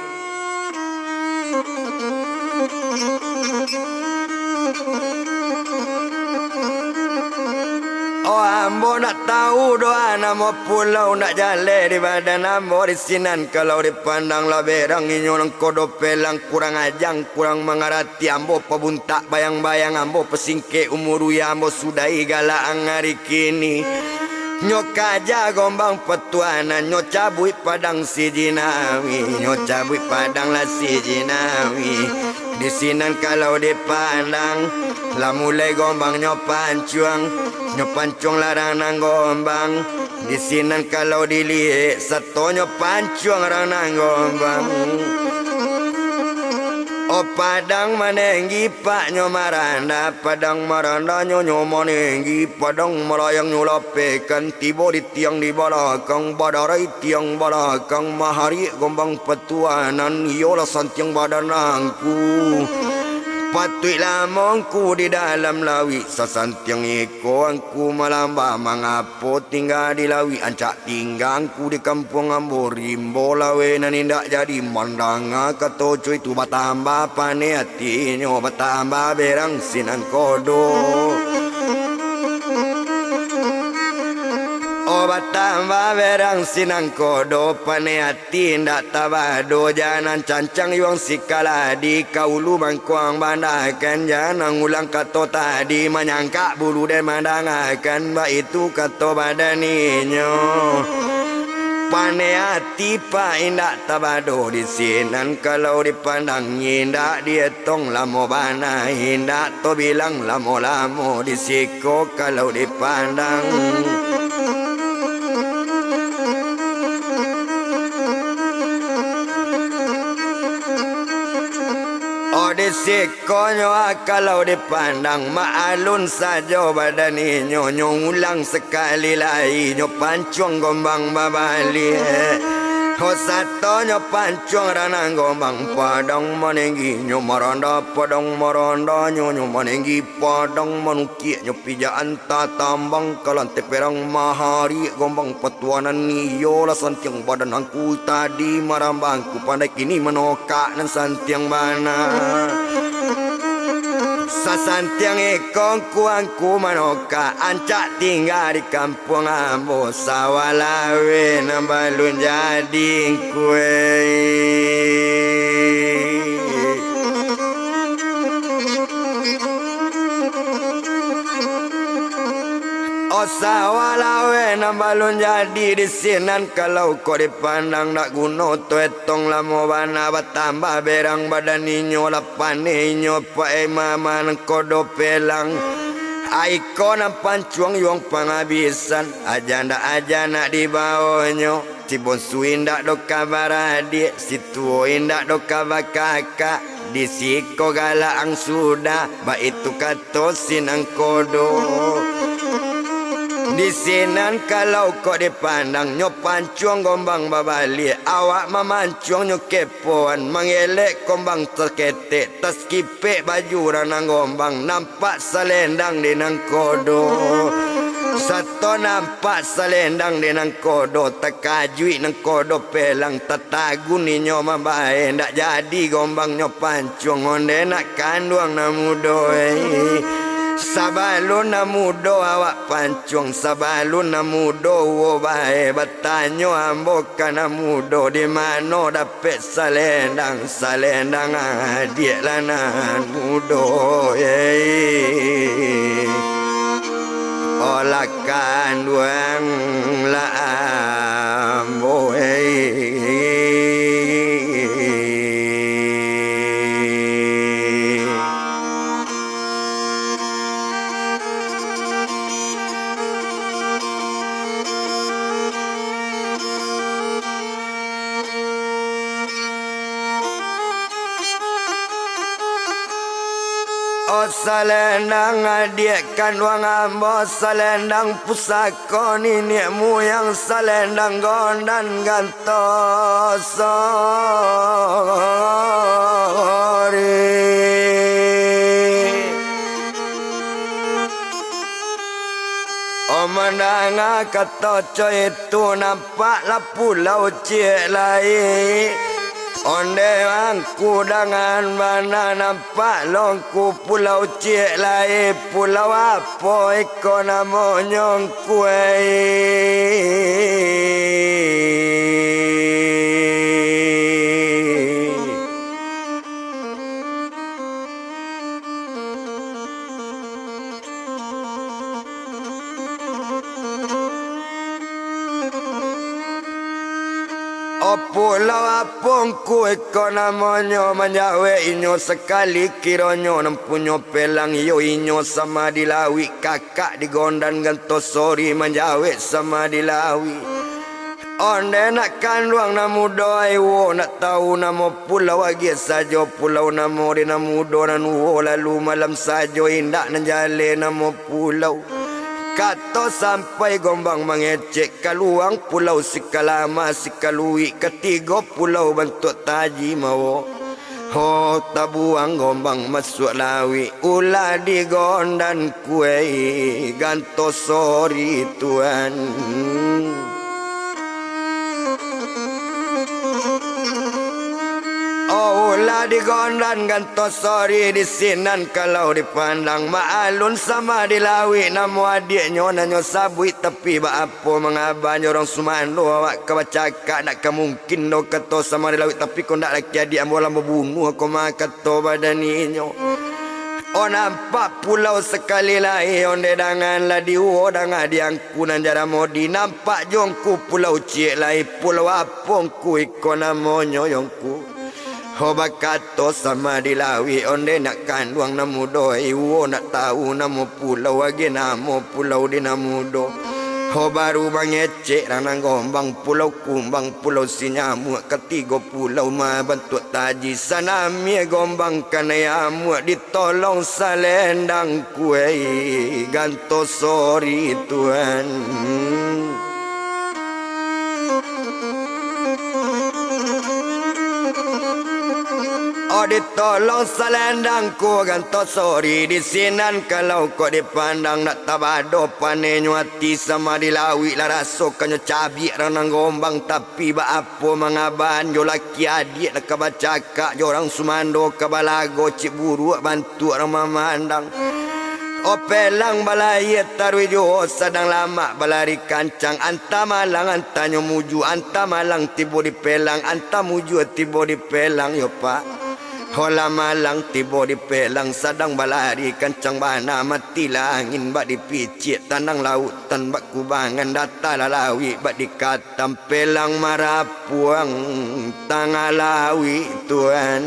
Oh, ambo ndak tau doh namo pulau, ndak jaleh di badan ambo di sinan. Kalau dipandang lah berang inyo nangko dopelang, kurang ajang, kurang mangarati, ambo pabuntak bayang-bayang, ambo pasingkek umur uya, ambo sudahi galak ang ari kini. Nyo kaja gombang patuanan, nyo cabuik padang si Jinawi, nyo cabuik padang lah si Jinawi. Di sinan kalau dipandang, lah mulai gombang nyo pancuang, nyo pancuang larang nan gombang. Di sinan kalau diliek, satonyo pancuang rang nan gombang. Oh, padang manenggi paknyo maranda, padang marandanyo nyo manenggi, padang malayang nyo lapehkan, tibo di tiang di balakang, badarai tiang balakang, mahariak gombang patuanan, iyolah santiang badan angku. Patuiklah mongku di dalam lawik, sasantiang iko angku malamba, mangap- po tingga di lawik, ancak tingga angku di kampuang ambo, rimbo laweh nan indak jadi mandanga kato co itu, batambah paneh atinyo, batambah berang sinan kodo. Oh, batambah berang sinan kodo, paneh ati indak tabado, jangan cancang yuang sikaladi, ka ulu mangkuang bandakan, jangan ulang kato tadi, manyangkak bulu den mandangakan, baitu kato badan inyo. Paneh ati pak indak tabado, di sinan kalau dipandang indak dietong lamo bana, indak tobilang lamo-lamo di siko kalau dipandang. Oh, di sikonyo, ah, kalau dipandang, maalun sajo badan inyo, nyo ulang sakali lai, nyo pancuang gombang babaliak. Oh, satonyo pancuang ranang gombang, padang manenggi nyo maranda, padang marandanyo nyo manenggi, padang manukiak nyo pijaan tatambang, kalanteh perang mahariak gombang patuanan, iyolah santiang badan angku tadi marambang, ku pandai kini manokak nan santiang bana. Sasantiang iko angku, angku manokak, ancak tingga di kampuang ambo, sawah laweh nan balun jadi ngku ei. Oh, sawah laweh nan balun jadi di sinan, kalau kok dipandang dak guno tu etong lamo bana, batambah berang badan inyo, lah paneh inyo paek mama nangko dopelang. Aiko nan pancuang yuang pangabisan, aja ndak aja nak dibawonyo. Si bonsu indak doh ka baradiak, si tuo indak doh ka bakakak. Di siko galak ang sudah, baitu kato sinan kodo. Di sinan kalau kok dipandang, nyo pancuang gombang babaliak, awak mamancuang nyo kepoan, mangelek gombang taketek, taskipek baju ranang gombang, nampak salendang di nangkodo. Sato nampak salendang di nangkodo, takajuik nangkodo pelang, tatagun inyo mambae, ndak jadi gombangnyo pancuang, onde nak kanduang nan mudo, eh. Sabalun nan mudo awak pancuang, sabalun nan mudo uwo bae, batanyo ambo ka nan mudo, di mano dapek salendang, salendang adiak lah nan mudo, eh. Olah kanduang lah ambo, eh. Salendang adiak kanduang ambo, salendang pusako niniak muyang, salendang gondan gantosori. Oh, mandanga kato co itu, nampak lah pulau ciek lai. Onde angku dangan bana, nampak lo ngku pulau ciek lai. Pulau apo iko namonyo ngku ai? O pulau apo ngku iko namonyo, manjawek inyo sakali kironyo nan punyo pelang, iyo inyo Sama di Lawik, kakak di Gondan Gantosori, manjawek Sama di Lawik. Onde nak kanduang nan mudo ai, wo nak tau namo pulau, agiah sajo pulau namo di nan mudo nan wo, lalu malam sajo indak nan jaleh namo pulau. Kato sampai gombang mangecek, kaluang pulau Sikalama, Sikaluik, katigo pulau bantuak taji mawo. Ho, tabuang gombang masuak lawik, ulah di Gondan kuei Gantosori tuan. Oh, ulah di Gondan Gantosori, di sinan kalau dipandang, maalun Sama di Lawik namo adiaknyo, nanyo sabuik tapi baapo mangaba nyo urang sumando, awak ka bacakak, dak ka mungkin doh kato Sama di Lawik, tapi kok ndak laki adiak ambo lah mambunuah ko mah kato badan inyo. Oh, nampak pulau sakali lai, onde dangan lah di uwo danga di angku nan jaramo di, nampak jo ngku pulau ciek lai, pulau apo ngku iko namonyo yo ngku? Ho, bakato Sama di Lawik, onde nak kanduang nan mudo, iwo nak tau namo pulau, agiah namo pulau di nan mudo. Ho, baru mangecek rang nan gombang, Pulau Kumbang, Pulau Sinyamuak, katigo pulau mah bantuak taji, sanamie gombang kanai amuak, ditolong salendang kuei Gantosori tuan. Oh, ditolong salendang ko Gantosori, di sinan kalau kok dipandang, nak tabado panenyo ati Sama di Lawik, lah raso kanyo cabiak rang nan gombang, tapi baapo mangaban jo laki adiak, lah ka bacakak jo urang sumando, ka balago cik buruak bantuak rang mamandang. Oh, pelang balayia taruih juo, sadang lamak balari kancang, anta malang antanyo muju, anta malang tibo di pelang, anta muju tibo di pelang, yo Pak. Ho, lah malang tibo di pelang, sadang balari kancang bana, matilah angin bak dipiciak, tanang lautan bak kubangan, datalah lawik bak dikat- Tampelang marapuang tangah lawik tuan.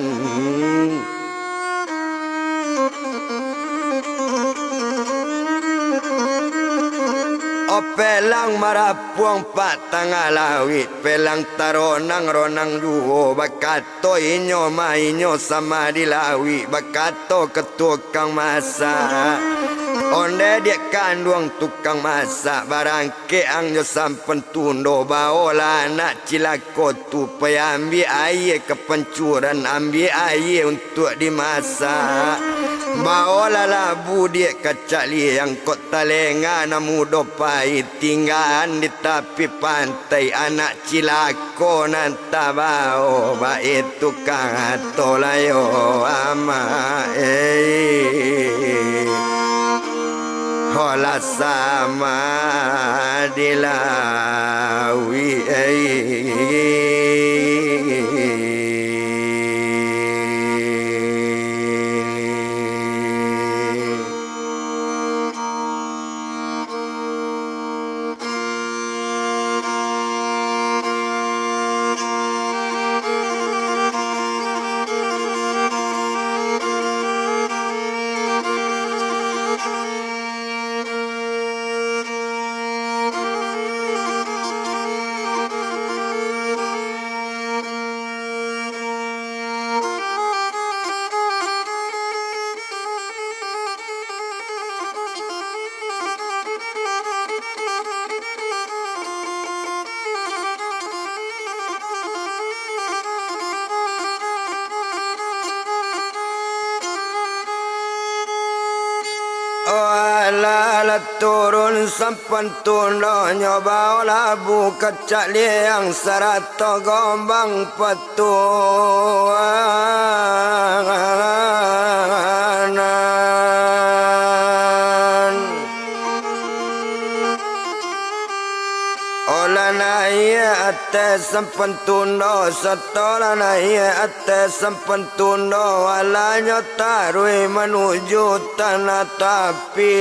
Oh, pelang marapuang pak tangah lawik, pelang taronang-ronang juo, bakato inyo ma inyo sama di lawik, bakato ka tukang masak. Onde diak kanduang tukang masak, barang Kek ang jo sampan tundo, baolah anak cilako tu, pai ambiak aia ka pancuran, ambiak aia untuak dimasak. Baolah labu diak kacak liang, kok talenga nan mudo pai, tinggaan di tapi pantai, anak cilako nan tabao, baitu kato lai yo amak, eh. Holah sama di lawik, eh. Turun sampan tundonyo, bawo labu kacak liang sarato gombang patuanan. Olah naiak ateh sampan tundo, satolah naiak ateh sampan tundo, alanyo taruih manuju tanah tapi.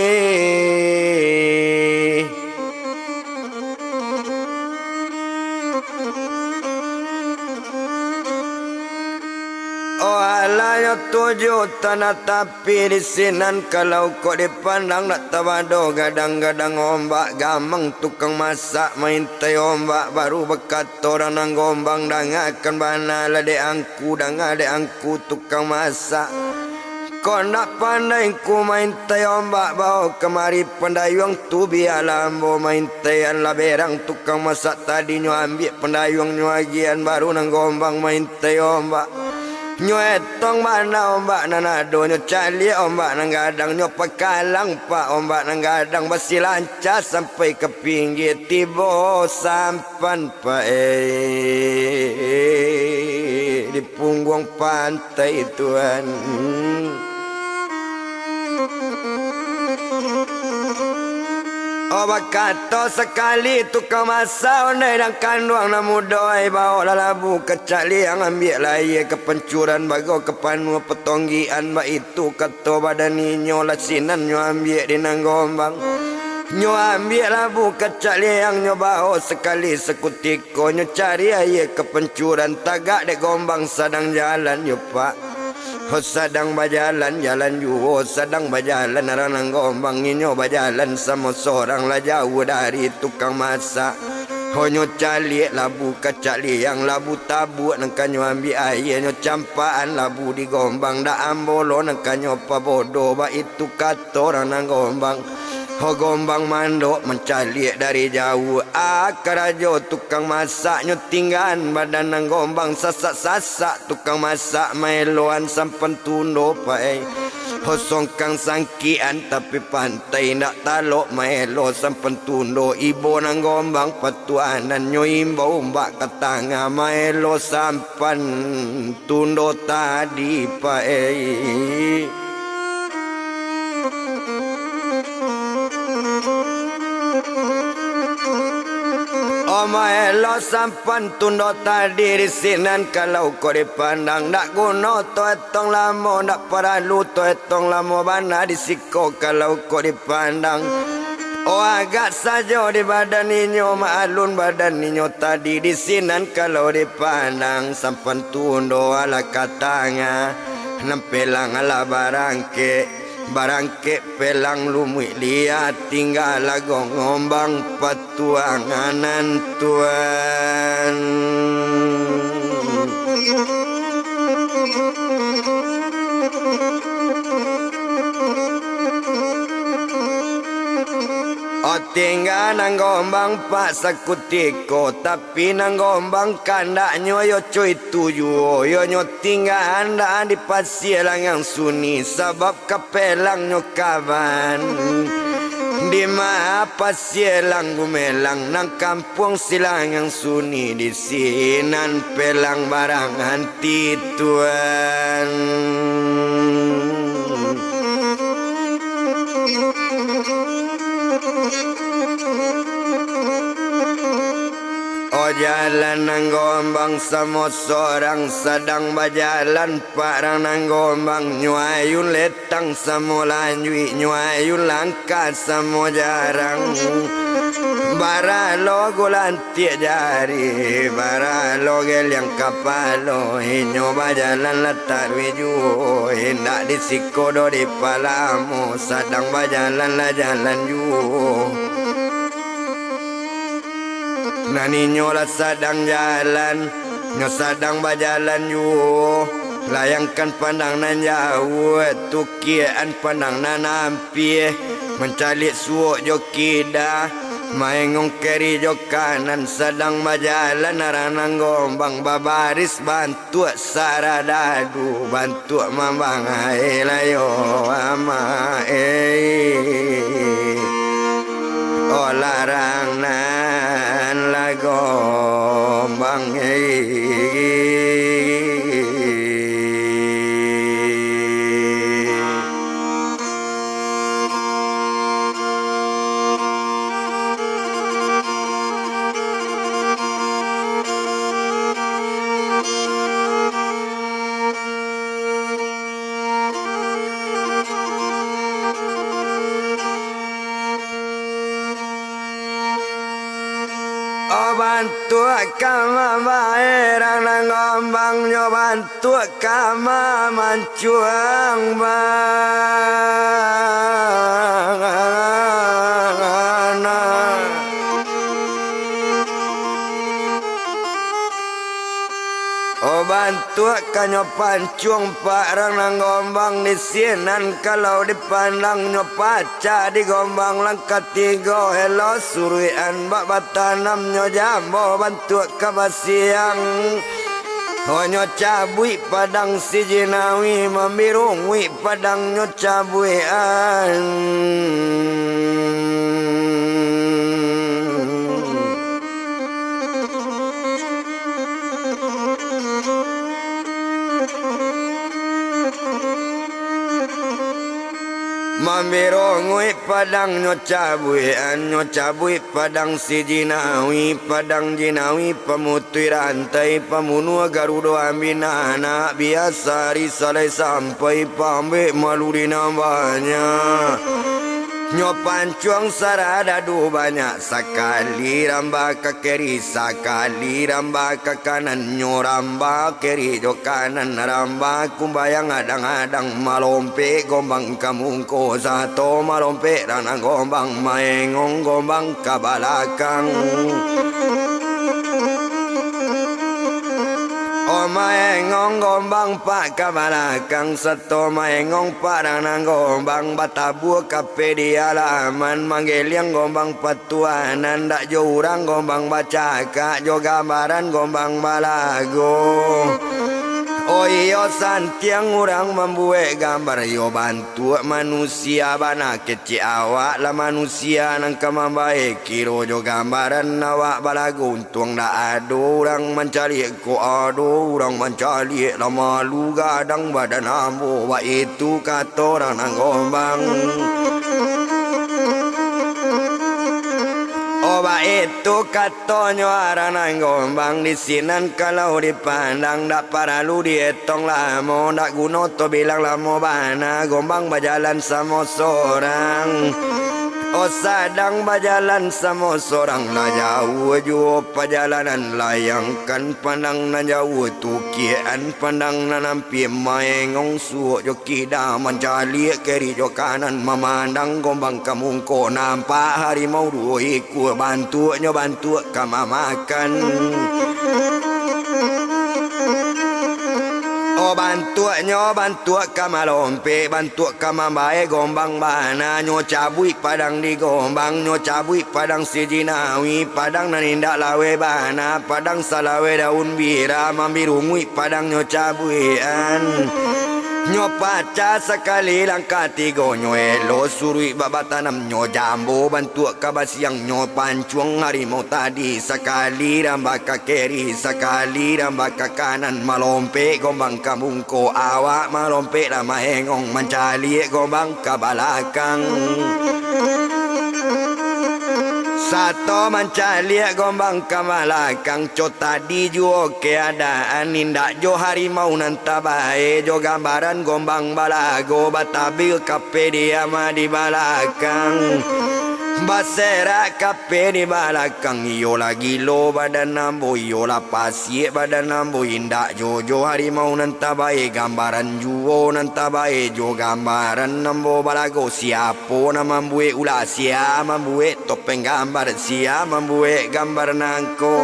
Oh, alanyo tuju tanah tapi, di sinan kalau kok dipandang, nak tabado gadang-gadang ombak, gamang tukang masak maintai ombak, baru bakato urang nan gombang, dangakan bana lah dek angku, danga dek angku tukang masak. Kok ndak pandai ngku maintai ombak, bawo kamari pandayuang tu, bialah ambo maintaian lah berang tukang masak tadi, nyo ambiak pandayuang nyo agian, baru nan gombang maintai ombak. Nyo etong bana ombak nan ado, nyo caliak ombak nan gadang, nyo pakalang pak ombak nan gadang, basilanca sampai ka pinggia, tibo sampan paek di pungguang pantai tuan. Oh, bakato sakali tukang masak, ondeh nan kanduang nan mudo, ai, bawolah labu kacak liang, ambiaklah aia ka pancuran, bago ka panuah patonggian, baitu kato badan inyo, lah sinan nyo ambiak di nan gombang. Nyo ambiak labu kacak liang, nyo bawo sakali sakutiko, nyo cari aia ka pancuran, tagak dek gombang sadang jalan yo pak. Ho sadang bajalan, jalan juo, sadang bajalan, arang nan gombang inyo bajalan samo sorang, lah jauah dari tukang masak. Ho nyo caliak labu kacak liang, labu tabuak nan ka nyo ambiak aia, nyo campakan labu di gombang, dak ambo lo nan ka nyo pabodo, baitu kato urang nan gombang. Ho gombang mandok mancaliak dari jauah, ah, karajo tukang masak, nyo tinggaan badan nan gombang, sasak-sasak tukang masak, maeloan sampan tundo paek. Ho songkang sangkikan tapi pantai, ndak talok maelo sampan tundo, ibo nan gombang patuanan, nyo imbau ombak ka tangah, maelo sampan tundo tadi paek. Oh, maelo sampan tundo tadi, di sinan kalau kok dipandang, ndak guno to etong lamo, ndak paralu to etong lamo bana di siko kalau kok dipandang. Oh, agak sajo di badan inyo, maalun badan inyo tadi, di sinan kalau dipandang, sampan tundo alah ka tangah, nan pelang alah barangkek, barangkek pelang lumuik lia, tingga lago ngombang patuanganan tuan. Oh, tingga nan gombang pak sakutiko, tapi nan gombang kandaknyo yo cuy tu juo, yo nyo tingga andakan di pasia langang suni, sabab ka pelangnyo kaban. Di ma pasia langgumelang, nan kampuang silangang suni, di sinan pelang barang anti tuan. Oh, jalan nan gombang samo sorang, sadang bajalan parang nan gombang, nyo ayun letang samo lanjuik, nyo ayun langkah samo jarang. Baralo gulan tiak jari, baralo geliang kapalo, inyo bajalan lah taruih juo, indak di siko doh di palamo, sadang bajalan lah jalan juo. Nan inyo lah sadang jalan, nyo sadang bajalan juo, layangkan pandang nan jauah, tukiakan pandang nan ampia, mancaliak suok jo kida, maengong kiri jo kanan, sadang bajalan arang nan gombang, babaris bantuak saradadu, bantuak mambangai layo amak, eh. Larang nan lah gombang. Oh, bantuak ka mambae rang nan gombang nyo, bantuak ka mamancuang bana. Oh, bantuak ka nyo pancuang, Pak, rang nan gombang di sinan, kalau dipandang nyo pacah di gombang langkah tigo, elo suruikan bak batanam nyo jambo, bantuak ka basiang. Oh, nyo cabuik padang si Jinawi, mambirunguik padang nyo cabuikan. Mambirunguik padang nyo cabuikan, nyo cabuik padang si Jinawi, padang Jinawi pamutuih rantai, pamunuah garudo ambin anak, biasa ari salai sampai pambek malu di nan banyak. Nyo pancuang saradadu banyak, sakali ramba ka kiri, sakali ramba ka kanan, nyo ramba kiri jo kanan, ramba kumbayang adang-adang, malompek gombang ka mungko, sato malompek rang nan gombang, maengong gombang ka balakang. Oh, maengong gombang, Pak, ka balakang, sato maengong, Pak, rang nan gombang, batabua kape di alaman, manggeliang gombang patuanan, dak jo urang gombang bacakak, jo gambaran gombang balago. Oh iyo, santiang urang mambuek gambar, iyo bantuak manusia bana, kecek awak lah manusia nan ka mambae, kiro jo gambaran awak balago. Untuang dak ado urang mancaliak, kok ado urang mancaliak, lah malu gadang badan ambo, baitu kato rang nan gombang. Oh, baitu katonyo rang nan gombang, di sinan kalau dipandang, dak paralu dietong lamo, dak guno to bilang lamo bana, gombang bajalan samo sorang. Oh, sadang bajalan samo sorang, lah jauah juo pajalanan, layangkan pandang nan jauah, tukiak-an pandang nan ampia, maengong suok jo kida, mancaliak kiri jo kanan, mamandang gombang ka mungko, nampak harimau duo ikua, bantuaknyo bantuak ka mamakan. Oh, bantuaknyo bantuak ka malompek, bantuak ka mambae gombang bana, nyo cabuik padang di gombang, nyo cabuik padang si Jinawi, padang nan indak laweh bana, padang salaweh daun bira, mambirunguik padang nyo cabuikan. Nyo pacah sakali langkah tigo, nyo elo suruik bak batanam, nyo jambo bantuak ka basiang, nyo pancuang harimau tadi, sakali ramba ka kiri, sakali ramba ka kanan, malompek gombang ka mungko, awak malompek lah maengong, mancaliak gombang ka balakang. Sato mancaliak gombang ka balakang, co tadi juo keadaan, indak jo harimau nan tabae, jo gambaran gombang balago, batabia kape diam di balakang. Baserak kape di balakang, iyolah gilo badan ambo, iyolah pasiak badan ambo, indak jo jo harimau nan tabae, gambaran juo nan tabae, jo gambaran ambo balago, siapo nan mambuek ulah, sia mambuek topeng gambar, sia mambuek gambar nangko.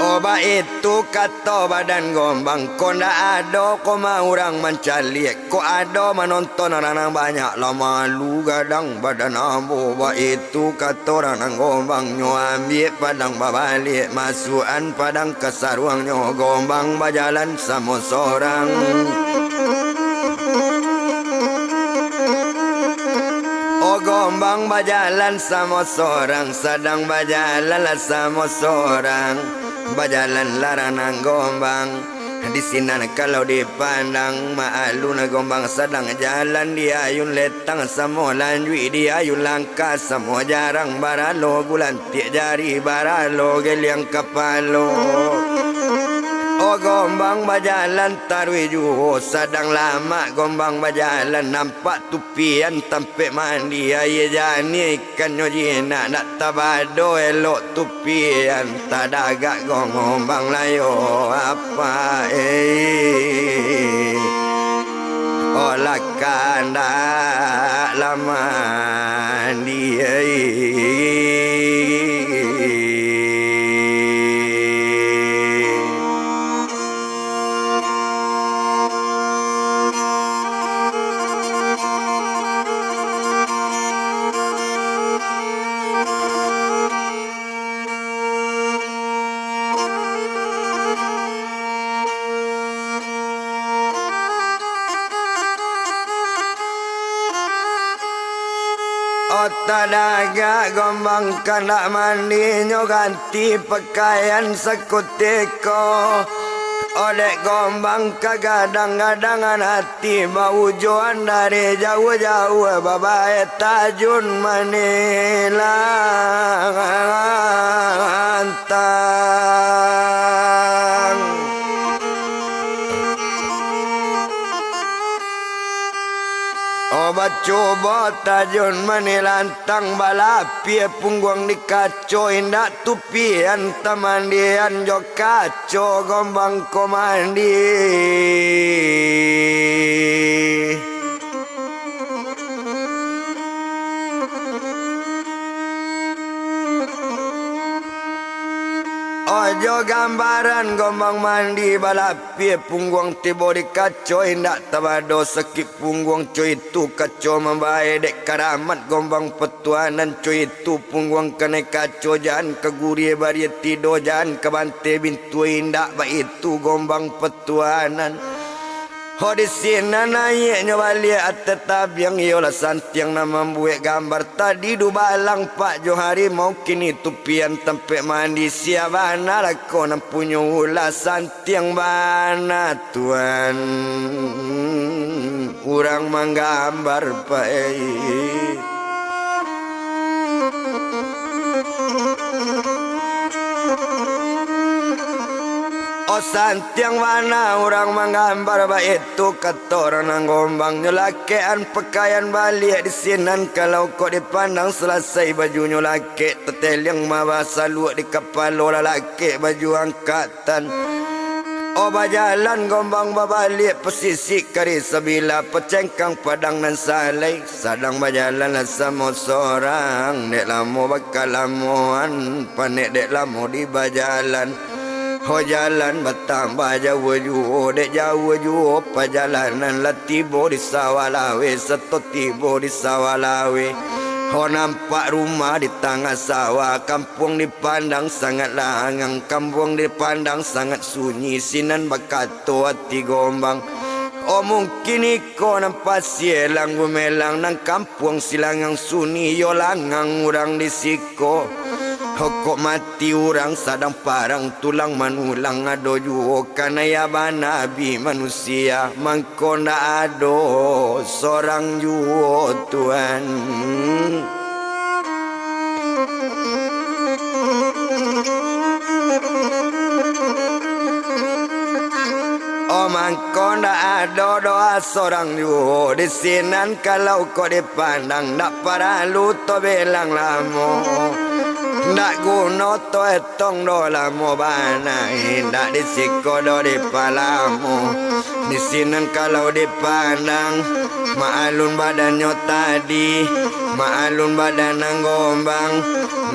Oh, baitu kato badan gombang, kok ndak ado ko mah urang mancaliak, kok ado manonton urang nan banyak, lah malu gadang badan ambo, baitu kato urang nan gombang, nyo ambiak padang babaliak, masuakan padang ka saruangnyo, gombang bajalan samo sorang. Ang bajalan samo sorang, sadang bajalanlah samo sorang. Bajalan larang nan Gombang. Di sinan kalau dipandang, maalun Gombang sadang jalan, di ayun letang samo lanjuik, di ayun langkah samo jarang, baralo gulantiak jari, baralo geliang kapalo. Oh, Gombang bajalan taruih juo, sadang lamak Gombang bajalan, nampak tupian tampek mandi, aia janiah ikannyo jinak, ndak tabado elok tupian, tadagak Gombang layo apak, eh. Olah kandak lah mandi, eh. Oh, tadagak Gombang kandak mandi, nyo ganti pakaian sakutiko. Odek Gombang kagadang-gadangan ati, baujuan dari jauah-jauah babae tajun manilantang. Oh, bacubo tajun manilantang, balapia pungguang di kaco, indak tupian tamandian jo kaco Gombang ko mandi. Ojo gambaran Gombang mandi, balapia pungguang tibo di kaco, indak tabado sakik pungguang, co itu kaco mambae, dek karamat Gombang patuanan, co itu pungguang kanai kaco, jan ka gurie barie tido, jan ka bante bintua, indak baitu Gombang patuanan. Ho, di sinan naiaknyo baliak ateh tabiang, iyolah santiang nan mambuek gambar, tadi dubalang pak jo harimau, kini tupian tampek mandi, sia bana lah ko nan punyo ulah, santiang bana tuan urang manggambar, Pak, eh. Oh, santiang bana urang manggambar, baitu kato urang nan Gombang. Nyo lakekan pakaian baliak di sinan, kalau kok dipandang salasai bajunyo lakek, tateliang mawa saluak di kapalo, lah lakek baju angkatan. Oh, bajalan Gombang babaliak, pasisik kari sabila, pacengkang padang nan salai. Sadang bajalan lah samo sorang, dek lamo bakalamoan, panek dek lamo di bajalan. Ho, jalan batambah jauah juo, dek jauah juo pajalanan, lah tibo di sawah laweh, sato tibo di sawah laweh. Ho, nampak rumah di tangah sawah, kampuang dipandang sangat langang, kampuang dipandang sangat sunyi, sinan bakato ati Gombang. Oh, mungkin iko nan pasie Langgumelang, nan kampuang Silangang Suni, iyo langang urang di siko. Ho, kok mati urang sadang parang, tulang manulang ado juo, kanai abah nabi manusia, mangko ndak ado sorang juo, Tuan. Oh, mangko ndak ado doh sorang juo di sinan, kalau kok dipandang, ndak paralu to bilang lamo, ndak guno to etong doh lamo bana, indak di siko doh dipalamo. Di sinan kalau dipandang, maalun badannyo tadi, maalun badan nan Gombang,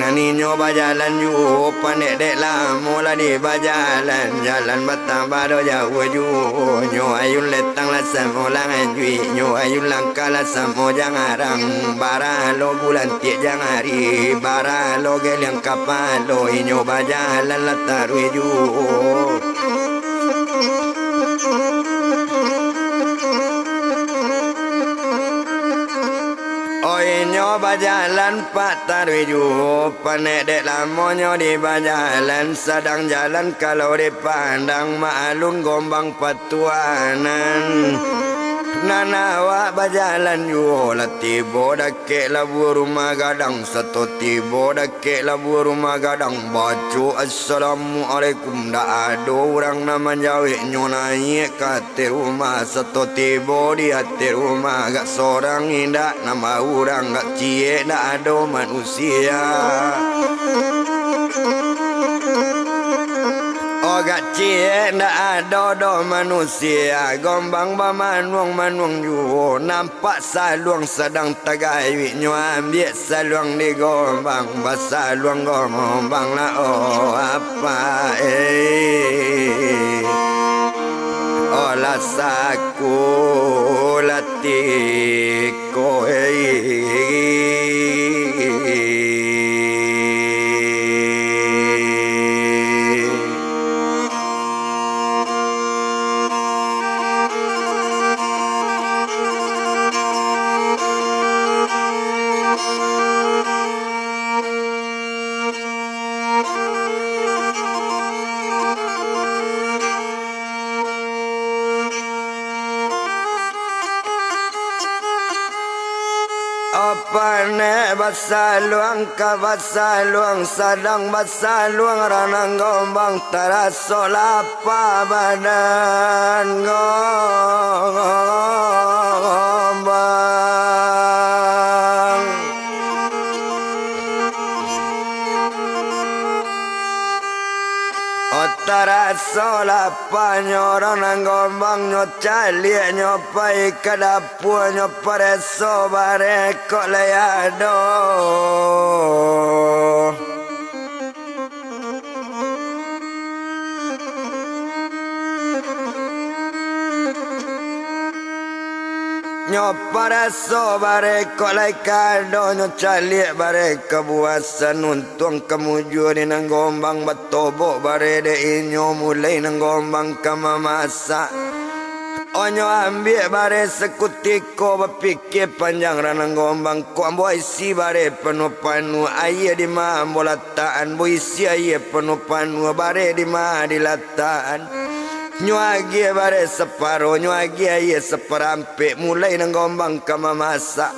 nan inyo bajalan juo, panek dek lamo lah di bajalan, jalan batambah doh jauah juo, nyo ayun letang lah samo lanjuik, nyo ayun langkah lah samo jangarang, baralo bulan tiek jangari, baralo geliang kapalo, inyo bajalan lah taruih juo. Oh, inyo Bajalan Pak Tarwi juo, panek dek lamonyo di bajalan, sadang jalan kalau dipandang, maalun Gombang patuanan. Nan awak bajalan juo, lah tibo dakek labuah Rumah Gadang, sato tibo dakek labuah Rumah Gadang, baco assalamualaikum, ndak ado urang nan manjawek, nyo naiak ka ateh rumah, sato tibo di ateh rumah, agak sorang indak, nambah urang agak ciek, ndak ado manusia. Agak ciek, ndak ado doh manusia, Gombang bamanuang-manuang juo, nampak saluang sadang tagayuik, nyo ambiak saluang di Gombang, basaluang Gombang lah, oh, apak, eh. Oh, lah sakulatiko, eh. Panek basaluang ka basaluang, sadang basaluang ranang Gombang, taraso lapa badan Gombang. Oh, taraso lapanyo ranang Gombang, nyo caliak, nyo pai ka dapua, nyo pareso bareh kok lai ado. Nyo pareso bareh kok lai ka ado, nyo caliak bareh ka buah sanun. Tuang ka mujua di nan Gombang, batobok bareh dek inyo, mulai nan Gombang ka mamasak. Onyo ambiak bareh sakutiko, bapikia panjang ranang Gombang, kok ambo isi bareh panuah-panuah, aia di ma ambo latakan, ambo isi aia panuah-panuah, bareh di ma dilatak. Nyo agiah bareh saparo, nyo agiah aia saparampek, mulai nan Gombang ka mamasak.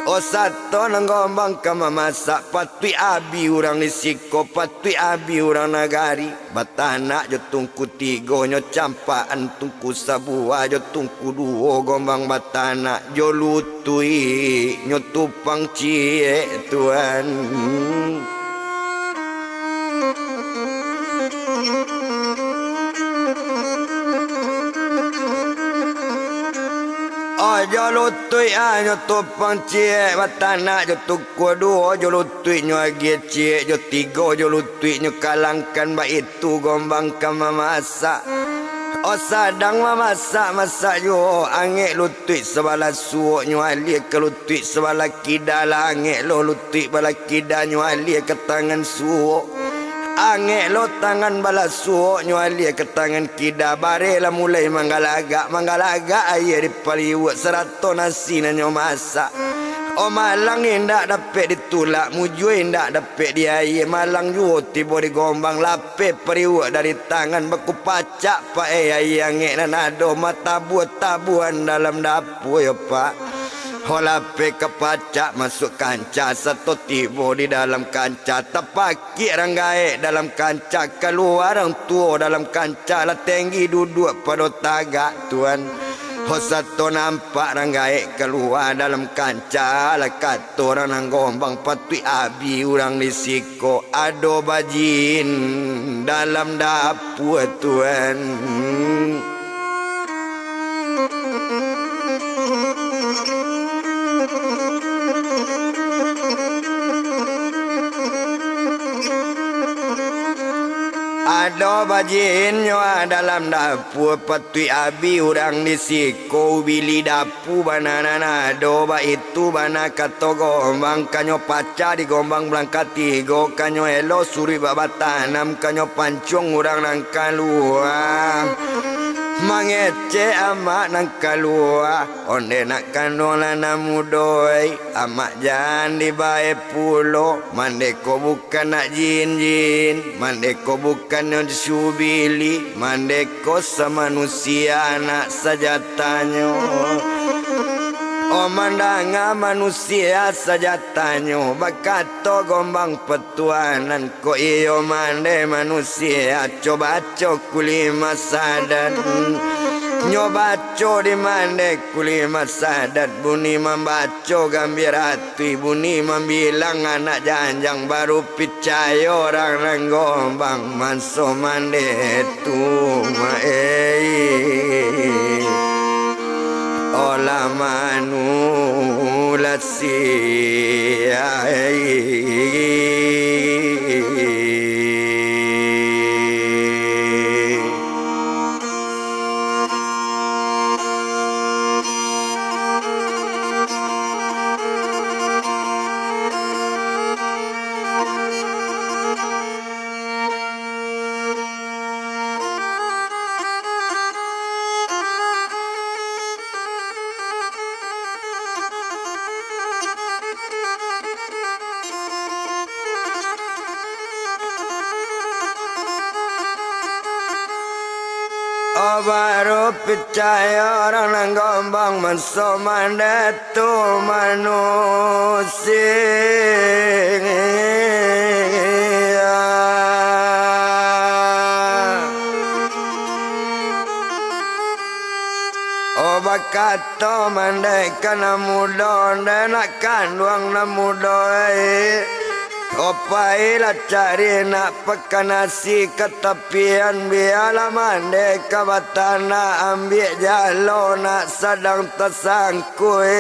Oh, sato nan Gombang ka mamasak, patuik abih urang di siko, patuik abih urang nagari. Batanak jo tungku tigo, nyo campakan tungku sabuah, jo tungku duo Gombang batanak, jo lutuik nyo tupang ciek, Tuan. Oh, jo lutuik, ah, nyo tupang ciek, batanak jo tungku duo, jo lutuik nyo agiah ciek, jo tigo jo lutuik nyo kalangkan, baitu Gombang ka mamasak. Oh, sadang mamasak-masak juo, angek lutuik sabalah suok, nyo alia ka lutuik sabalah kida, lah angek lo lutuik balah kida, nyo alia ka tangan suok. Angek lo tangan balah suok, nyo alia ka tangan kida, bareh lah mulai manggalagak, manggalagak aia di paliuak, sarato nasi nan nyo masak. Oh, malang indak dapek ditulak, mujua indak dapek diaia, malang juo tibo di Gombang, lapeh pariuak dari tangan, bakupacak paeh aia angek nan ado, matabuah-tabuahan dalam dapua yo, Pak. Ho lapeh kapacak masuak kanca, sato tibo di dalam kanca, tapak kik rang gaek dalam kanca, kalua rang tuo dalam kanca, lah tenggi duduak pado tagak, Tuan. Ho sato nampak rang gaek kalua dalam kanca, lah kato ranang Gombang, patuik abih urang di siko, ado bajin dalam dapua, Tuan. Ado bajinnyo dalam dapua, patuik abih urang di siko, ubili dapua bana nan ado, baitu bana kato Gombang, kanyo pacah di Gombang balangkah tigo, kanyo elok suruik bak batanam, kanyo pancuang urang nan kalua. Mangecek amak nan kalua, ondeh nak kanduang lah nan mudo ai. Amak jan dibae pulo, mandeh ko bukan nak jin-jin, mandeh ko bukan nan subili, mandeh ko samanusia anak sajatanyo. Oh, mandanga manusia sajatanyo, bakato Gombang Petuanan, kok iyo mandeh manusia, co baco kuli masadan. Nyo baco di mandeh kuli masadan, bunyi mambaco gambia ratuih, bunyi mambilang anak janjang, baru picayo urang nan Gombang manso mandeh tu, ma-, ei. Olah manu lah sia, ei. Oh, baru picayo urang nan Gombang manso mandeh tu manusia. Oh, bakato mandeh ka nan mudo, ondeh nak kanduang nan mudo ai. Oh, pailah cari nak pakan nasi ka tapian, bialah mandeh ka batanak, ambiak jalo nak sadang tasangkuik.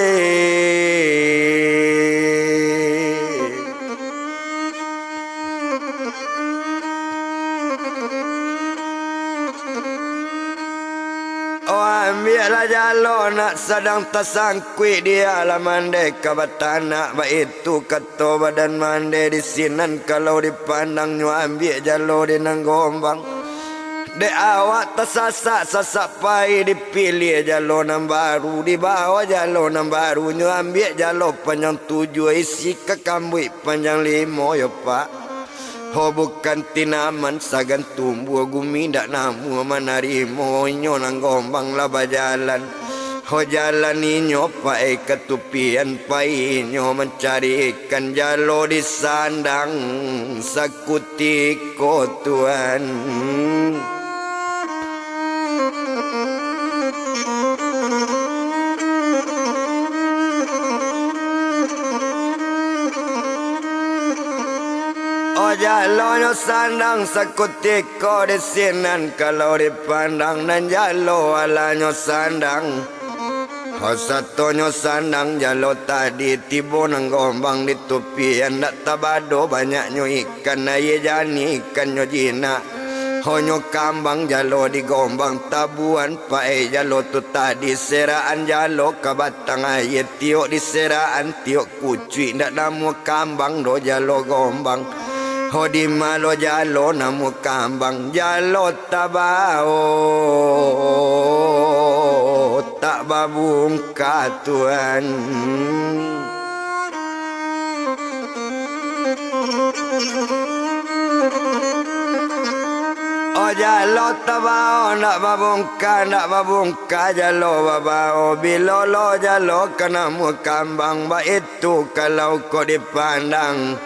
Oh, ambiaklah jalo nak sadang tasangkuik, dialah mandeh ka batanak, baitu kato badan mandeh di sinan, kalau dipandang nyo ambiak jalo di nan Gombang. Dek awak tasasak-sasak pai, dipiliah jalo nan baru, dibawo jalo nan baru, nyo ambiak jalo panjang tujuah, isi ka kambuik panjang limo, yo Pak. Ho bukan tinaman sagan tumbuah, gumi ndak namuah manarimo, inyo nan Gombang lah bajalan. Ho jalan inyo pae ka tupian, pai inyo mancari ikan, jalo disandang sakutiko, Tuan. Oh, jalonyo sandang sakutiko di sinan, kalau dipandang nan jalo alanyo sandang. Oh, satonyo sandang jalo tadi, tibo nan Gombang di tupian, ndak tabado banyaknyo ikan, aia janiah ikannyo jinak. Ho nyo kambang jalo di Gombang, tabuan pae jalo tu tadi, seraan jalo ka batang aia, tiok diserakan tiok kucuik, ndak namuah kambang doh jalo Gombang. Ho dima lo jalo namuah kambang, jalo tabao tak babungka, Tuan. Oh, jalo tabao ndak babungka, ndak babungka jalo babao, bilo lo jalo ka namuah kambang, baitu kalau kok dipandang.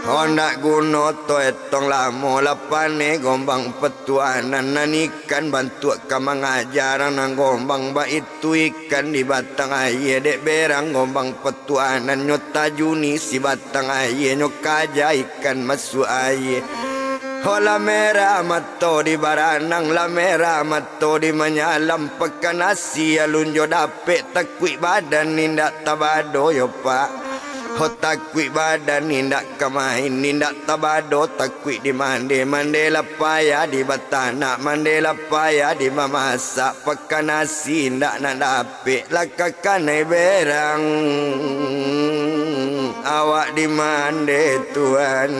Oh, ndak guno to etong lamo, lah paneh Gombang Petuanan, nan ikan bantuak ka mangaja, nan Gombang baitu ikan di batang aia, dek berang Gombang Petuanan, nyo tajuni si batang aia, nyo kaja ikan masuak aia. Ho lah merah mato di baranang, lah merah mato di manyalam, pakan nasi alun jo dapek, takuik badan indak tabado yo, Pak. Ho takuik badan indak ka main, indak tabado takuik di mandeh, mandeh lah payah di batanak, mandeh lah payah di mamasak, pakan nasi indak nak dapek, lah ka kanai berang awak di mandeh, Tuan.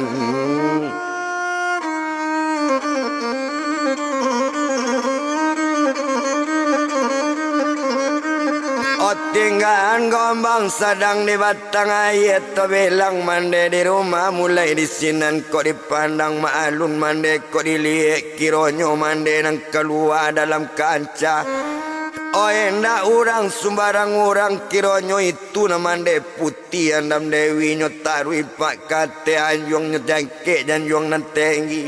Tinggaan gombang sadang di batang aia, tabilang mande di rumah mulai di sinan, kok dipandang maalun mande, kok diliek kironyo mande nan kalua dalam kanca. Oe, indak urang sumbarang urang, kironyo itu nan mande putiah Andam Dewi, nyo taruih pak kateh anjuang, nyo jangkek janjuang nan tenggi,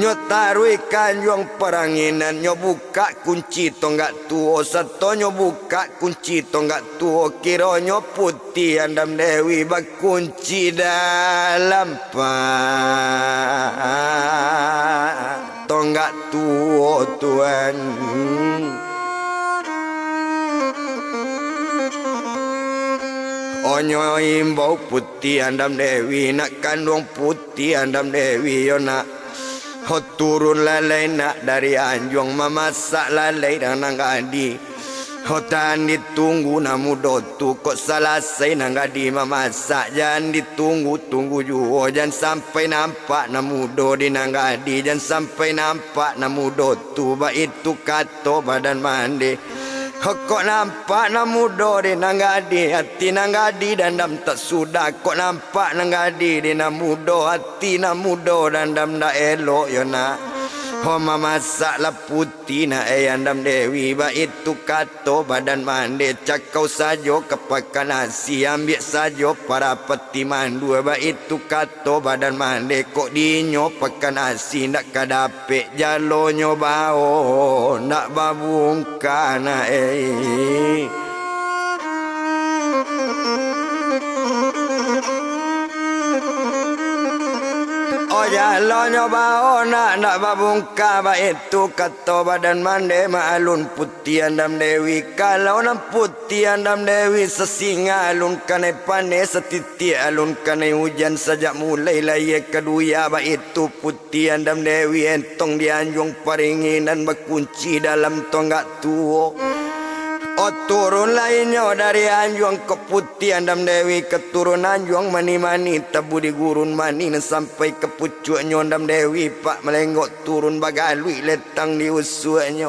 nyo taruih ka anjuang paranginan, nyo bukak kunci tonggak tuo, sato nyo bukak kunci tonggak tuo, kironyo putiah Andam Dewi bakunci dalam pak tonggak tuo, Tuan. Onyo imbau putiah Andam Dewi, nak kanduang putiah Andam Dewi, yo nak. Ho turun lalai nak dari anjuang, mamasak lalai nan gadi. Ho tahan ditunggu nan mudo tu, kok salasai nan gadi mamasak, jan ditunggu-tunggu juo, jan sampai nampak nan mudo di nan gadi, jan sampai nampak nan mudo tu, baitu kato badan mande. Ho kok nampak nan mudo di nan gadi, ati nan gadi dandam tak sudah, kok nampak nan gadi di nan mudo, ati nan mudo dandam dak elok, yo nak. Ho mamasak lah putiah nak, eh, Andam Dewi, baitu kato badan mande, cakau sajo ka pakan nasi, ambiak sajo parapati mandua, baitu kato badan mande, kok di inyo pakan nasi ndak ka dapek, jalonyo bao ndak babungka nak, eh. Oh, jalonyo bao nak, ndak babungka, baitu kato badan mande, maalun putiah Andam Dewi. Kalau nan putiah Andam Dewi, sasinga alun kanai paneh, satitiak alun kanai ujan, sajak mulai layia ka duya, baitu putiah Andam Dewi, entong di anjuang paranginan, bakunci dalam tonggak tuo. Oh, turunlah inyo dari anjuang, kok putiah Andam Dewi ka turun anjuang, mani-mani tabu di gurun mani, nan sampai ka pucuaknyo Andam Dewi, pak malenggok turun bagaluik letang di usuaknyo.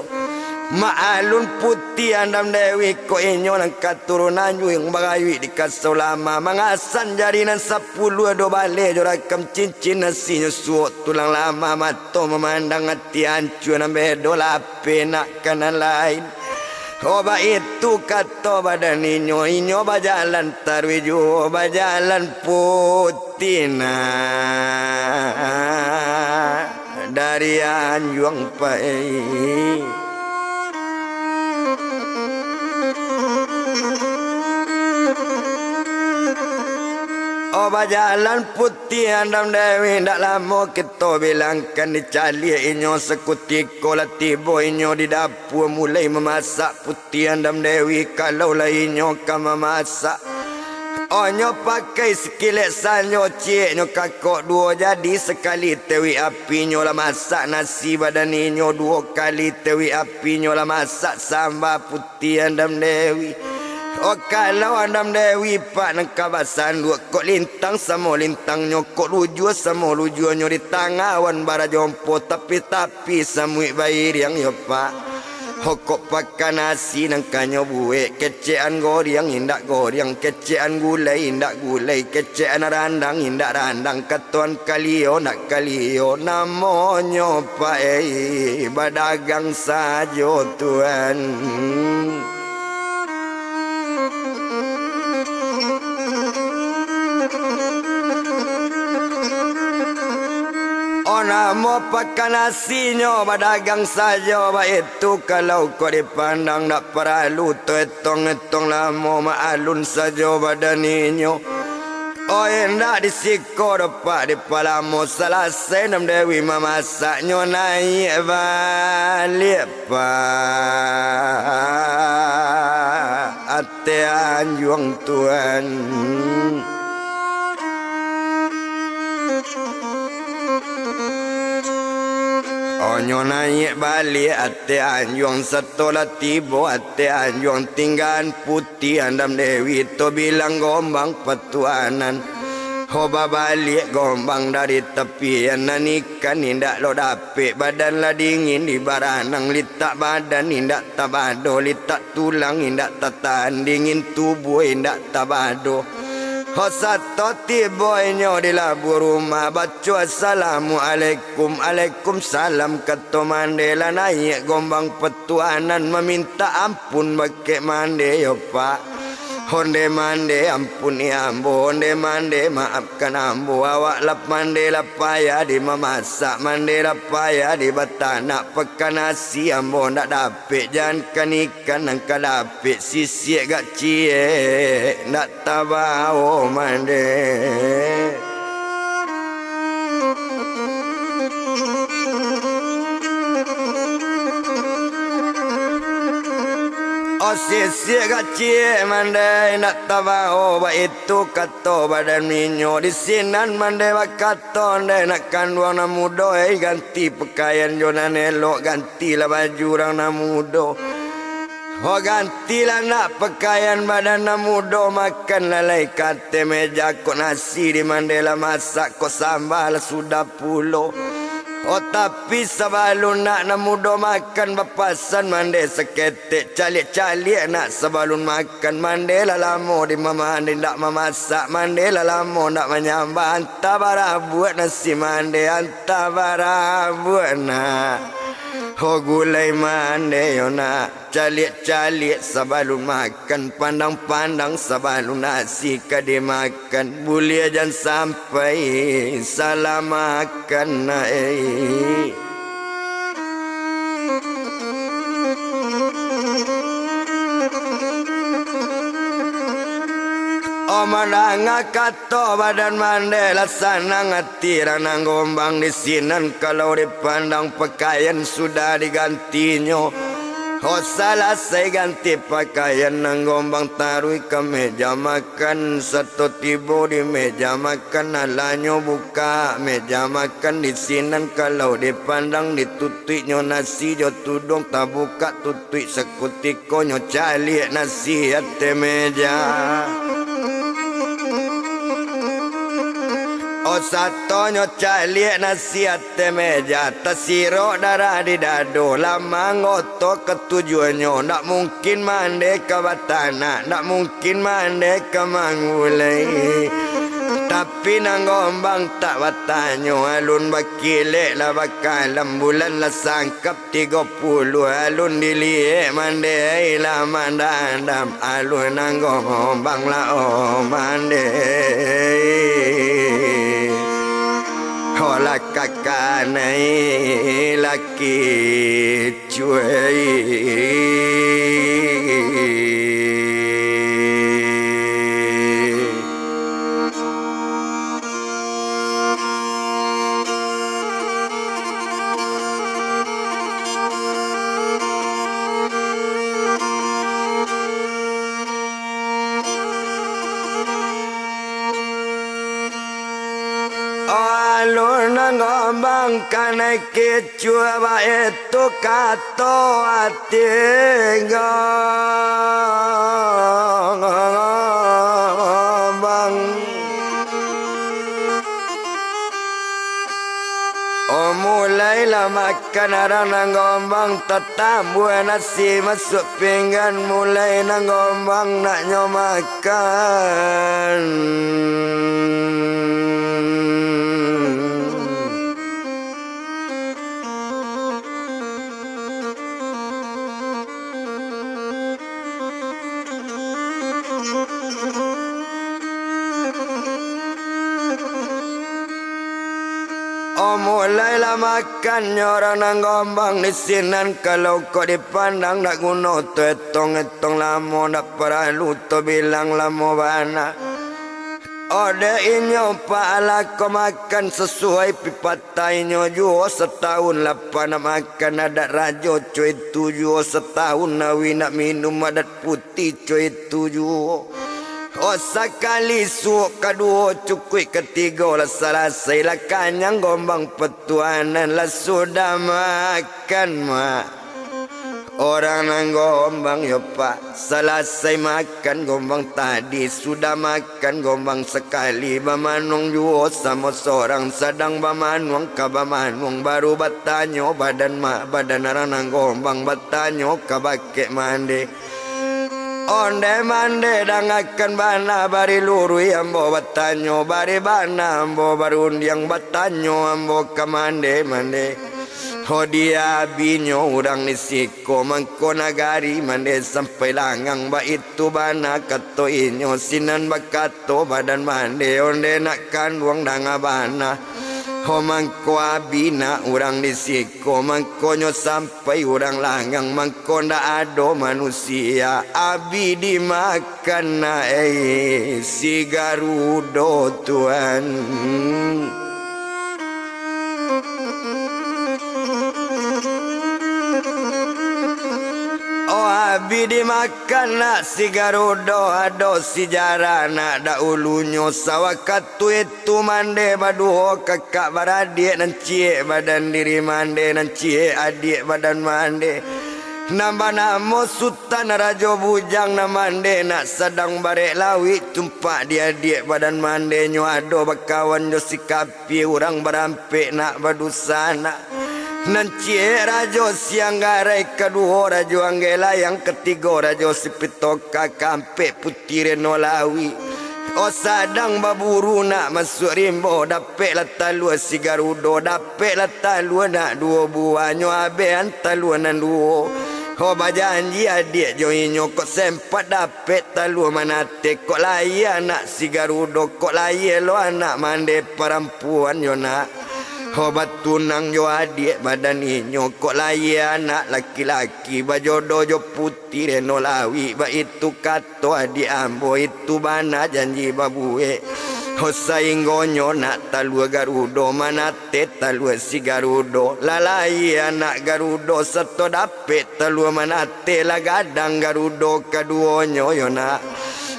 Maalun putiah Andam Dewi, kok inyo nan ka turun anjuang, bagayuik di kasau lama, mangasan jari nan sapuluah duo baleh, jo rakam cincin asinyo suok tulang lama, mato mamandang ati ancua nan bedo lapeh nak ka nan lain. Oh, baitu kato badan inyo, inyo bajalan taruih juo, bajalan putiah nak dari anjuang pai. Oh, bajalan putiah Andam Dewi, ndak lamo kito bilangkan, dicaliak inyo sakutiko lah tibo inyo di dapua, mulai mamasak putiah Andam Dewi. Kalau lah inyo ka mamasak, onyo pakai sikilek sanjo, cieknyo kakok duo, jadi sakali tewik apinyo lah masak nasi badan inyo, duo kali tewik apinyo lah masak samba putiah Andam Dewi. Oh, kalau Andam Dewi pak nan ka basanduak, kok lintang samo lintangnyo, kok lujua samo lujuanyo, di tangah awan barajompo, tapi-tapi samuik bairiang yo pak. Ho kok pakan nasi nan kanyo buek, kecekan goriang indak goriang, kecekan gulai indak gulai, kecekan randang indak randang, katoan kalio ndak kalio, namonyo pak ei, badagang sajo Tuan. Oh, namo pakan nasinyo, badagang sajo, baitu kalau kok dipandang, ndak paralu taetong-etong lamo, maalun sajo badan inyo. Oh, indak di siko doh pak, dipalamo, salasai Andam Dewi mamasaknyo, naiak baliak pak ateh anjuang Tuan. Onyo naiak baliak ateh anjuang, sato lah tibo ateh anjuang, tinggaan putiah Andam Dewi, tabilang gombang patuanan. Ho babaliak gombang dari tapi, nan ikan indak lo dapek, badan lah dingin di baranang, litak badan indak tabado, litak tulang indak tatahan, dingin tubuah indak tabado. Ho sato tibo inyo di labuah rumah, baco assalamualaikum, alaikumsalam, kato mande lah naiak gombang petuanan, mamintak ampun bakeh mande yo, Pak. Onde mande ampuni ambo, onde mande maafkan ambo, awak lah mande lah payah di mamasak, mande lah payah di batanak, pakan nasi ambo ndak dapek, jankan ikan nan ka dapek, sisiak gak ciek ndak tabao mande. O sisiak gak ciek mande, indak tabao, baitu kato badan inyo. Di sinan mande bakato, ndeh nak kanduang nan mudo, ei, ganti pakaian jo nan elok, gantilah baju urang nan mudo. Ho, gantilah nak pakaian badan nan mudo, makanlah lai ka ateh meja, kok nasi di mande lah masak, kok samba lah sudah pulo. O, tapi sabalun nak nan mudo makan, bapasan mande saketek, caliak-caliak nak sabalun makan, mande lah lamo di mama-, indak mamasak, mande lah lamo ndak manyambah, antah barabuak nasi mande, antah barabuak nak. Ho, gulai mande yo nak. Caliak-caliak sabalun makan, pandang-pandang sabalun nasi ka dimakan, buliah jan sampai salah makan, ai. O, mandanga kato badan mande, lah sanang ati urang nan gombang di sinan, kalau dipandang pakaian sudah diganti. Tinyo, ho, salasai ganti pakaian, nan gombang taruih ka meja makan. Sato tibo di meja makan, alanyo buka meja makan, di sinan kalau dipandang, ditutuiknyo nasi jo tuduang, tabukak tutuik, sakutiko nyo caliak nasi ateh meja. O, sato nyo caliak nasi ateh meja, tasirok darah di dado, lah manggoto katujuahnyo, ndak mungkin mande ka batanak, ndak mungkin mande ka manggulai. Tapi nan gombang tak batanyo, alun bakilek lah bakalam, bulan lah sangkap tigo puluah, alun diliek mande, ai, lah mandandam, alun nan gombang lah o mande. Ho, lah kakanai laki cuai. Alun nan gombang kanai kicua, baitu kato ati gombang. O, mulailah makan arang nan gombang, tatambuah nasi masuak pinggan, mulai nan gombang nak nyo makan. O, mulailah makannyo urang nan gombang di sinan, kalau kok dipandang ndak guno tu etong-etong lamo, ndak paralu tu bilang lamo bana. O, dek inyo pahala ko makan sasuai pipatah inyo juo, satahun lapah nak makan adat rajo, co itu juo satahun awih nak minum adat putih, co itu juo. O, sakali suok, kaduo cukuik, katigo lah salasai, lah kanyang gombang petuanan, lah sudah makan, mak. Urang nan gombang yo, Pak. Salasai makan gombang tadi, sudah makan gombang sakali, bamanuang juo samo sorang, sadang bamanuang ka bamanuang, baru batanyo badan ma-, badan urang nan gombang, batanyo ka bakeh mande. Onde mande, dangakan bana, bari luruih ambo batanyo, bari bana ambo barundiang, batanyo ambo ka mande-mande. Ho, di abinyo urang di siko, mangko nagari mande sampai langang, baitu bana kato inyo, sinan bakato badan mande, onde nak kanduang danga bana. Ho, mangko abi nak urang di siko, mangkonyo sampai urang langang, mangko ndak ado manusia, abi dimakan nak, eh, si Garudo tuan. Oh, abi dimakan nak si Garudo, ado sijarah nak dahulunyo, sawakatu itu mande baduo kakak baradiak, nan ciek badan diri mande, nan ciek adiak badan mande. Nan banamo Sutan Rajo Bujang, nan mande nak sadang barek lawik, tumpak di adiak badan mande nyo ado bakawan jo si kapia, urang barampek nak badusanak. Nan ciek Rajo Sianggarai, kaduo Rajo Anggelayang, katigo Rajo Sipitoka, kaampek Puti Reno Lawik. Oh, sadang baburu nak masuak rimbo, dapeklah talua si Garudo, dapeklah talua nak duo buah, nyo abehan talua nan duo. Oh, bajanji adiak jo inyo, kok sempat dapek talua manateh, kok layia anak si Garudo, kok layia lo anak mande parampuan yo nak. Oh, batunang jo adiak badan inyo, kok layia anak laki-laki, bajodoh jo Puti Reno Lawik, baitu kato adiak ambo, itu bana janji babuek. Ho, sainggonyo nak talua Garudo manateh talua si Garudo, lah layia anak Garudo, sato dapek talua manateh, lah gadang Garudo kaduonyo yo nak.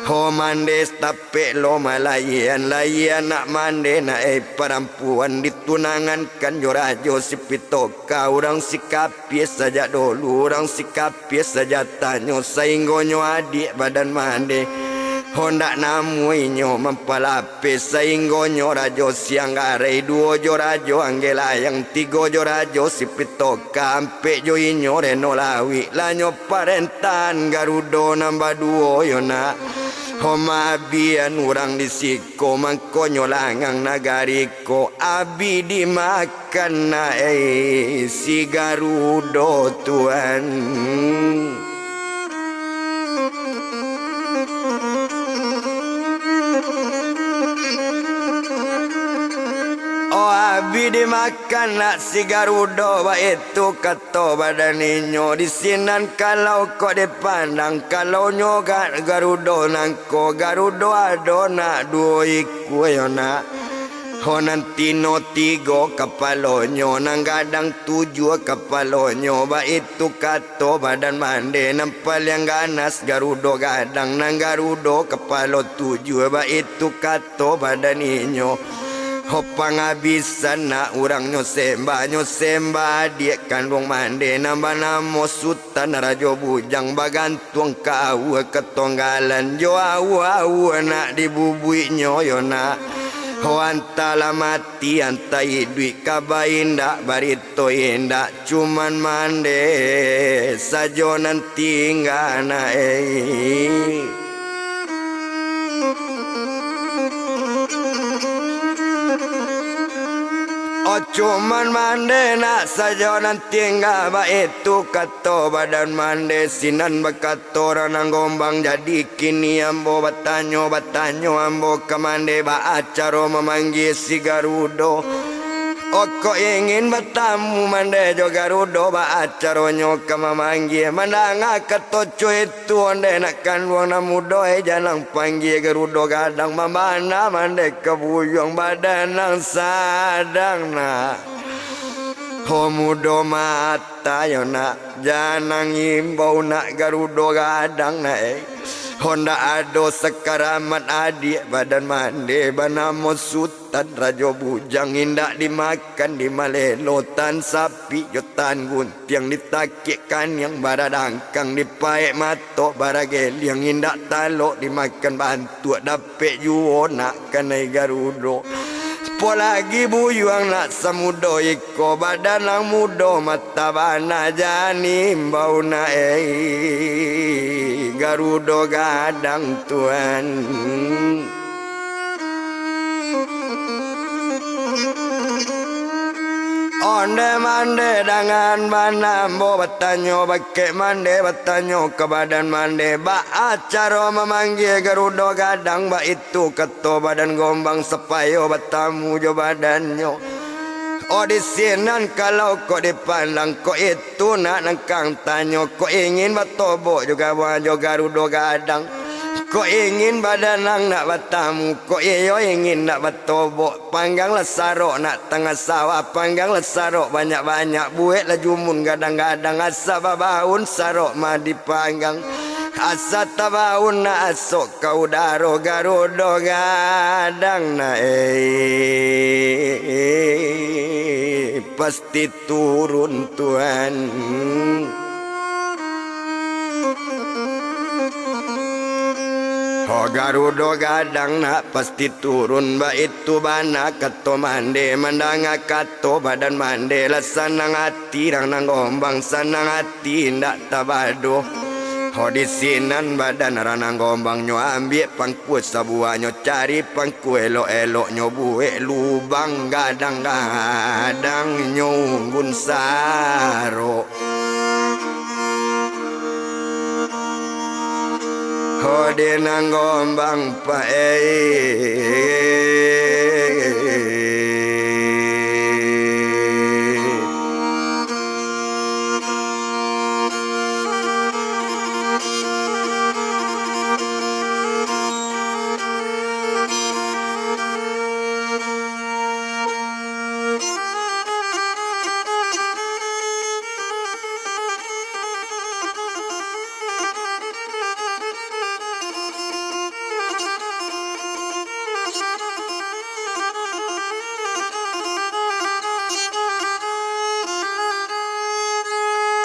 Ho, mande tapek lo malayian, layian nak mande nak, eh, parampuan ditunangankan jo Rajo Sipitoka, urang si kapia sajak dulu, urang si kapia sajatanyo, sainggonyo adiak badan mande. Ho, ndak namuah inyo mampalapeh, sainggonyo Rajo Sianggarai, duo jo Rajo Anggelayang, tigo jo Rajo Sipitoka, ampek jo inyo Reno Lawik, lah nyo parentahan Garudo nan baduo yo nak. Ho, maabian urang di siko, mangkonyo langang nagari ko, abi dimakan nak, eh, si Garudo tuan. Oh, abi dimakan nak si Garudo, baitu kato badan inyo. Di sinan kalau kok dipandang, kalau nyo ga-, Garudo nangko, Garudo ado nak duo ikua yo nak. Ho, nan tino tigo kapalonyo, nan gadang tujuah kapalonyo, baitu kato badan mande. Nan paliang ganas Garudo gadang, nan Garudo kapalo tujuah, baitu kato badan inyo. Ho, pangabisan nak urang nyo sembah, nyo sembah adiak kanduang mande, nan banamo Sutan Rajo Bujang, bagantuang ka aua katonggalan, jo aua-aua nak dibubuiknyo yo nak. Ho, antahlah mati, antah iduik, kaba indak, barito indak, cuman mande sajo nan tingga nak, eh. Oh, cuman mande nak sajo nan tingga, baitu kato badan mande. Sinan bakato urang nan gombang, jadi kini ambo batanyo, batanyo ambo ka mande, baa caro mamanggie si Garudo. Oh, kok ingin batamu mande jo Garudo, baa caronyo ka mamanggie. Mandanga kato cuit tu, onde nak kanduang nan mudo, eh, janang panggie Garudo gadang, mambana mande ka buyuang badan nan sadang nak. Ho, mudo mata yo nak, janang imbau nak Garudo gadang nak, eh. Hondak ado sakaramat adiak badan mande banamo Sutan Rajo Bujang, indak dimakan dimalelo, tan sapik jo tan guntiang, ditakik kaniang baradangkang, dipaek mato barageliang, indak talok dimakan bantuak, dapek juo nak kanai Garudo. Apo lagi buyuang nak samudo iko, badan nan mudo mata bana, jan imbau nak, eh, Garudo Gadang tuan. Onde mande dangan bana ambo batanyo, bakek mande batanyo ka badan mande, baa caro mamanggie Garudo Gadang baitu, kato badan Gombang, sapayo batamu jo badannyo. Oh, di sinan kalau kok dipandang, kok itu nak nangkang tanyo, kok ingin batobok jo gawa jo Garudo Gadang, kok ingin badan nan nak batamu, kok iyo ingin nak batobok. Pangganglah sarok nak tangah sawah, pangganglah sarok banyak-banyak, bueklah jumun gadang-gadang, asa babaun sarok mah dipanggang, asa tabaun nak asok ka udaro, Garudo Gadang nak, eh, pasti turun tuan. Ho Garudo Gadang nak pasti turun, baitu bana kato mande, mandanga kato badan mande, lah sanang ati Ranang Gombang, sanang ati indak tabado. Ho di sinan badan Ranang Gombang nyo ambiak pangkua sabuahnyo, cari pangkua elok-eloknyo, buek lubang gadang-gadang nyo unggun sarok. Ho di nan Gombang pae.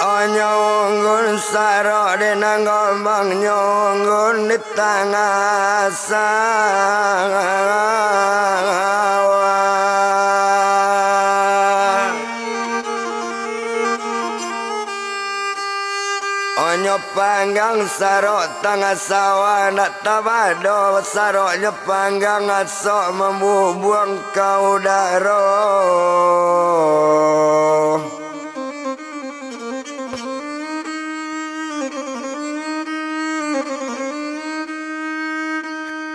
Onyo unggun sarok di nan Gombang, nyo unggun di tangah sawah. Onyo panggang sarok tangah sawah, nak tabado saroknyo panggang, asok mambubuang ka udaro.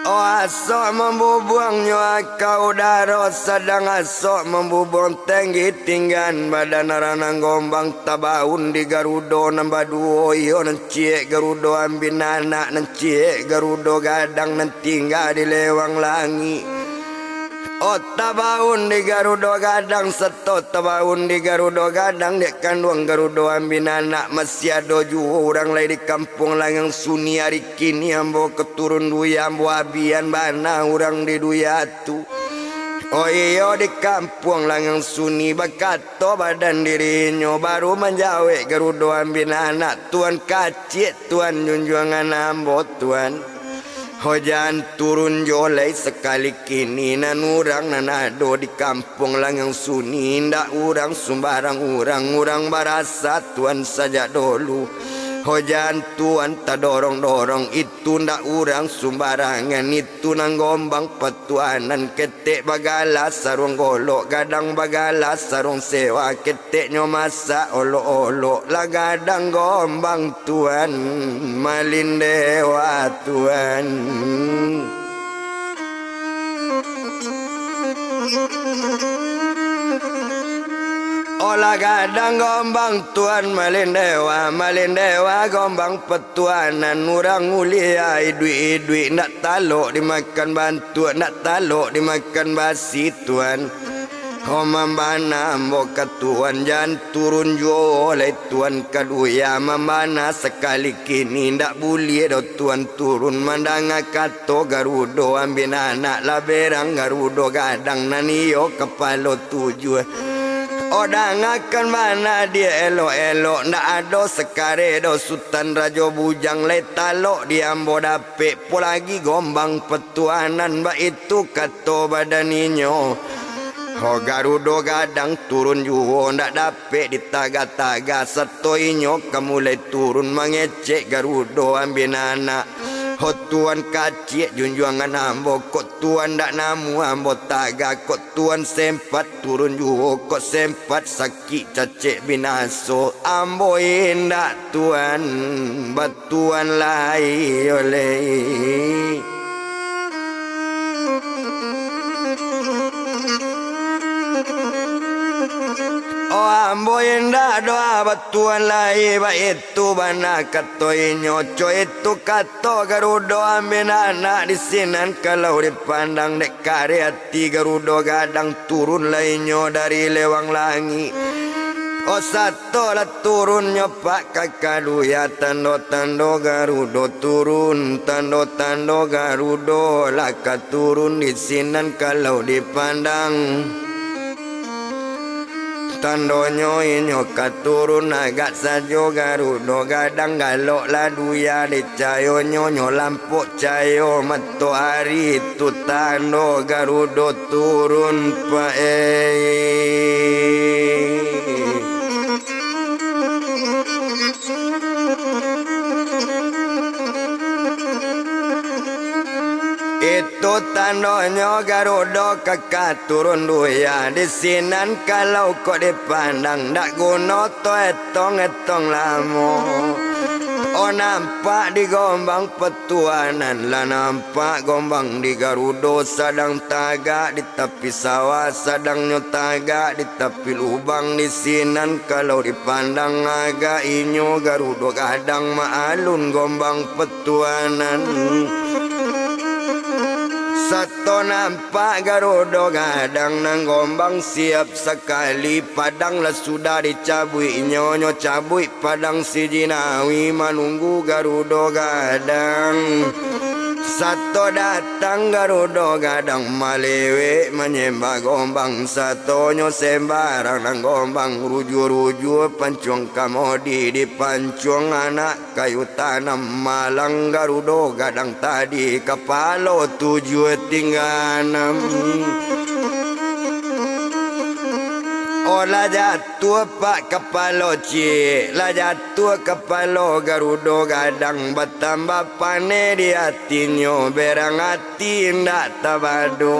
Oh, asok mambubuangnyo ka udaro, sadang asok mambubuang tenggi tinggan badan Ranang Gombang, tabaun di Garudo nan baduo, iyo nan ciek Garudo Ambin Anak, nan ciek Garudo Gadang nan tingga di lewang langik. Oh, tabaun di Garudo Gadang, sato tabaun di Garudo Gadang, dek kanduang Garudo Ambin Anak, masih ado juo urang lai di Kampuang Langang Suni. Ari kini ambo katurun duya, ambo abian bana urang di duya tu. Oh iyo, di Kampuang Langang Suni, bakato badan dirinyo, baru manjawek Garudo Ambin Anak, Tuan Kaciak, Tuan junjuangan ambo, Tuan. Ho jan turun jo lai sakali kini, nan urang nan ado di Kampuang Langang Suni, indak urang sumbarang urang, urang barasa Tuan sajak dolu. Ho jan Tuan tadorong-dorong, itu ndak urang sumbarangan, itu nan Gombang patuanan, ketek bagala saruang golok, gadang bagala saruang sewa, keteknyo masak olok-olok, lah gadang Gombang Tuan, malindewa Tuan. Olah gadang Gombang Tuan, malindewa, malindewa Gombang patuanan, urang ulia iduik-iduik, ndak talok dimakan bantuak, ndak talok dimakan basi Tuan. Oh, mambana ambo ka Tuan, jan turun juo lai Tuan ka Duya. Mambana sakali kini, ndak buliah doh Tuan turun. Mandanga kato Garudo Ambin Anak, lah berang Garudo Gadang nan iyo kapalo tujuah. Oh, dangakan bana diak elok-elok, ndak ado sakareh doh Sutan Rajo Bujang lai talok di ambo dapek, po lagi Gombang Patuanan, baitu kato badan inyo. Ho Garudo Gadang turun juo, ndak dapek ditaga-taga, sato inyo ka mulai turun mangecek Garudo Ambin Anak. Ho Tuan kaciak junjuangan ambo, kok Tuan ndak namuah ambo taga, kok Tuan sempat turun juo, kok sempat sakik cacek binaso, ambo indak Tuan batuan lai, oleh. Oh, ambo indak doh batuan lai, baitu bana kato inyo, co itu kato Garudo Ambin Anak di sinan kalau dipandang dek kareh ati Garudo Gadang turun lai nyo dari lewang langik. Oh, sato lah turun nyo pak ka Kaduya, tando-tando Garudo turun, tando-tando Garudo lah ka turun di sinan kalau dipandang. Tandonyo inyo ka turun agak sajo Garudo Gadang, galok lah Duya dek cayonyo, nyo lampok cayo matoari, tu tando Garudo turun, Pak, eh. Itu tandonyo Garudo ka ka turun Duya, di sinan kalau kok dipandang, ndak guno to etong-etong lamo. Oh, nampak di Gombang Patuanan, lah nampak Gombang di Garudo sadang tagak di tapi sawah, sadang nyo tagak di tapi lubang, di sinan kalau dipandang agak inyo Garudo Gadang maalun Gombang Patuanan. Sato nampak Garudo Gadang nan Gombang siap sakali, padang lah sudah dicabuiknyo, nyo cabuik padang si Jinawi manunggu Garudo Gadang. Sato datang Garudo Gadang malewek manyembah Gombang, satonyo sembarang nan Gombang rujua-rujua pancuang kamodi dipancuang anak kayu tanam malang Garudo Gadang tadi kapalo tujuah tingga anam. Olah jatuah pak kapalo ciek, lah jatuah kapalo Garudo Gadang, batambah paneh di atinyo, berang ati indak tabado.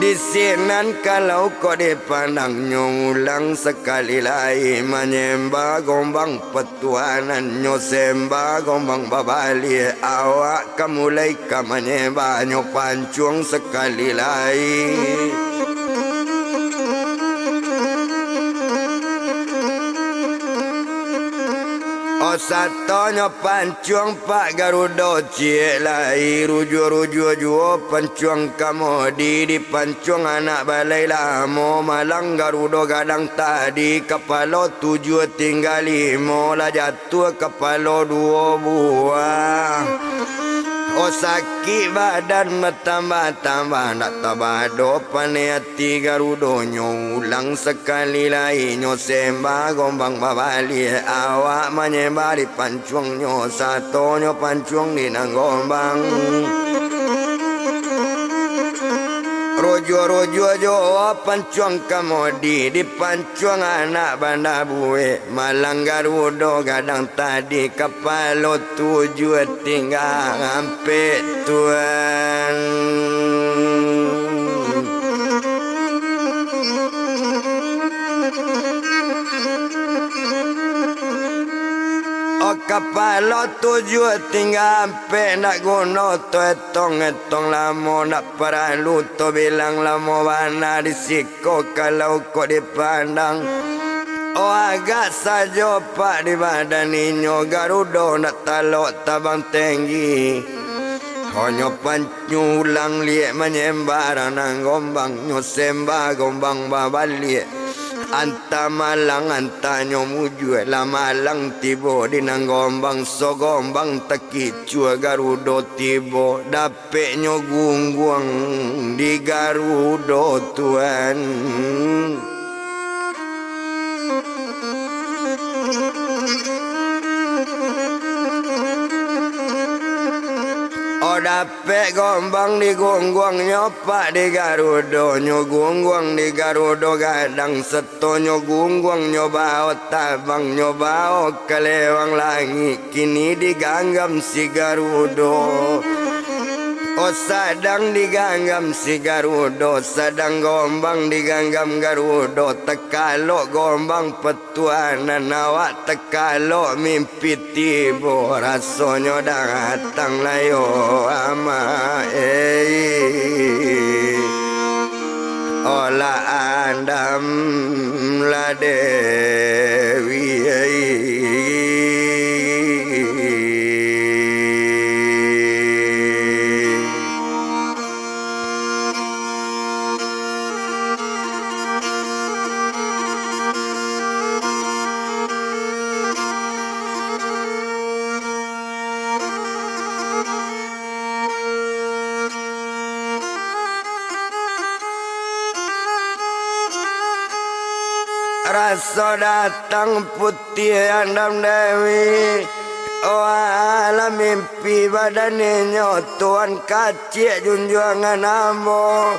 Di sinan kalau kok dipandang nyo ulang sakali lai manyembah Gombang Patuanan, nyo sembah Gombang babaliak, awak ka mulai ka manyembah nyo pancuang sakali lai. Oh, satonyo pancuang pak Garudo ciek lai, rujua-rujua juo pancuang kamodi dipancuang anak balai lamo malang Garudo Gadang tadi, kapalo tujuah tingga limo, lah jatuah kapalo duo buah. Oh, sakik badan batambah-tambah, ndak tabado paneh ati Garudo, nyo ulang sakali lai nyo sembah Gombang babaliak, awak manyembah dipancuang nyo, satonyo pancuang di nan Gombang. Rujua-rujua juo pancuang kamodi dipancuang cuang anak banda buek, malang Garudo Gadang tadi kapalo tujuah tingga ampek tuan. Oh, kapalo tujuah tingga ampek, ndak guno to etong-etong lamo, ndak paralu to bilang lamo bana di siko kalau kok dipandang. Oh, agak sajo pak di badan inyo, Garudo ndak talok tabang tenggi. Hanyo panculang liek manyembah ranang gombang, nyo sembah gombang babaliak. Anta malang, anta nyo mujua, lah malang tibo di nan gombang, so gombang takicua Garudo tibo, dapeknyo gungguang di Garudo tuan. Oh, dapek gombang digungguangnyo pak di Garudonyo, gungguang di Garudo gadang, setonyo gungguangnyo bao tabangnyo bao ka lewang langik. Kini diganggam si Garudo. Oh, sadang diganggam si Garudo, sadang gombang diganggam Garudo, takalok gombang petuanan, awak takalok mimpi tibo, rasonyo datang layo ama ei. Olah andam lah Dewi. Raso datang putiah andam Dewi. Oh, alah mimpi badan inyo, Tuan kaciak junjuangan ambo.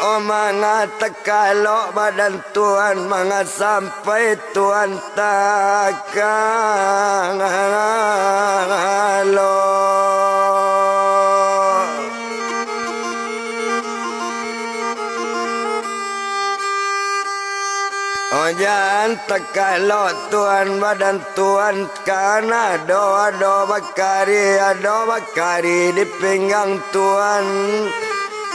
Oh, manga takalok badan Tuan, manga sampai Tuan takalok. Oh, jan takalok Tuan, badan Tuan kan ado, ado bakari, ado bakari di pinggang Tuan.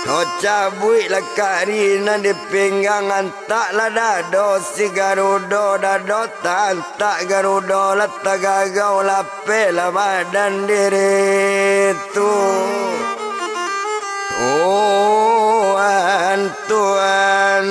Oh, cabuiklah kari nan di pinggang, antaklah dado si Garudo, dado taantak Garudo lah tagagau, lapehlah badan diri tu. Oh, an Tuan.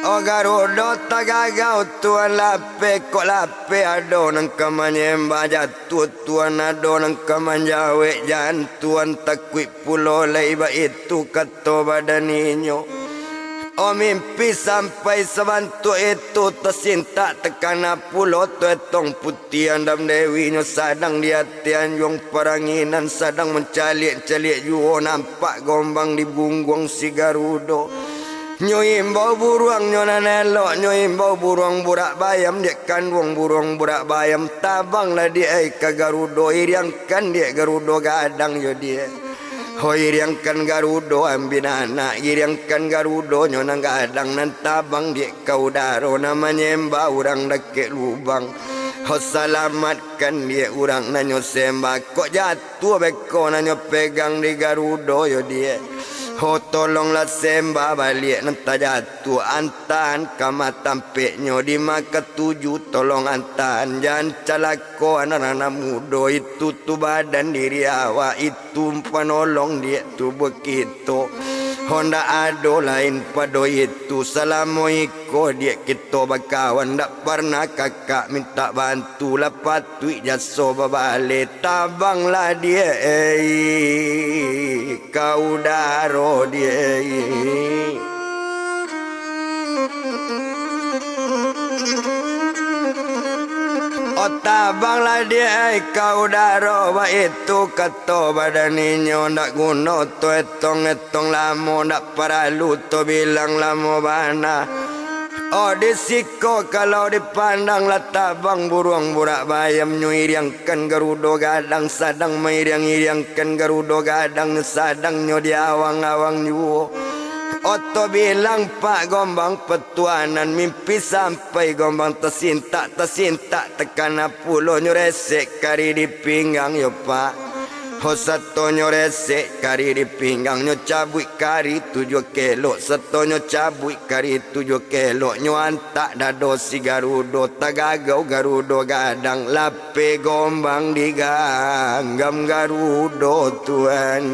Oh, Garudo tagagau Tuan, lapeh kok lapeh, ado nan ka manyembah jatuah Tuan, ado nan ka manjawek jan Tuan, takuik pulo lai baitu kato badan inyo. Oh, mimpi sampai sabantuak itu, tasintak takana pulo tu etong putiah andam Dewi nyo sadang di ateh anjuang paranginan, sadang mancaliak-caliak juo, nampak gombang digungguang si Garudo. Nyo imbau buruang nyo nan elok, nyo imbau buruang burak bayam, diak kanduang buruang burak bayam, tabanglah diak ai ka Garudo, iriangkan diak Garudo gadang yo diak. Ho, iriangkan Garudo ambin anak, iriangkan Garudo nyo nan gadang, nan tabang diak ka udaro, nan manyembah urang dakek lubang. Ho, salamatkan diak urang nan nyo sembah, kok jatuah beko nan nyo pegang di Garudo yo diak. Ho, tolonglah sembah baliak nan tajatuah, antaan ka ma tampeknyo, di ma katuju tolong antaan, jan calako anak-anak mudo itu tu badan diri awak itu. Tu panolong diak tu bukito. Ho, ndak ado lain pado itu, salamo iko diak kito bakawan, ndak parnah kakak mintak bantu, lah patuik jaso babale, tabanglah diak ei, ka udaro diak ei. Oh, tabanglah diak ai ka udaro, baitu kato badan inyo, ndak guno tu etong-etong lamo, ndak paralu tu bilang lamo bana. Oh, di siko kalau dipandang lah tabang buruang burak bayam, nyo iriangkan Garudo gadang, sadang mairiang-iriangkan Garudo gadang, sadang nyo diawang-awang juo. Oh, tu bilang pak gombang petuanan, mimpi sampai gombang tasintak, tasintak takana pulo, nyo resek kari di pinggang yo pak. Ho satonyo resek kari di pinggang, nyo cabuik kari tujuah kelok, satonyo cabuik kari tujuah kelok, nyo antak dado si Garudo, tagagau Garudo gadang, lapeh gombang diganggam Garudo tuan.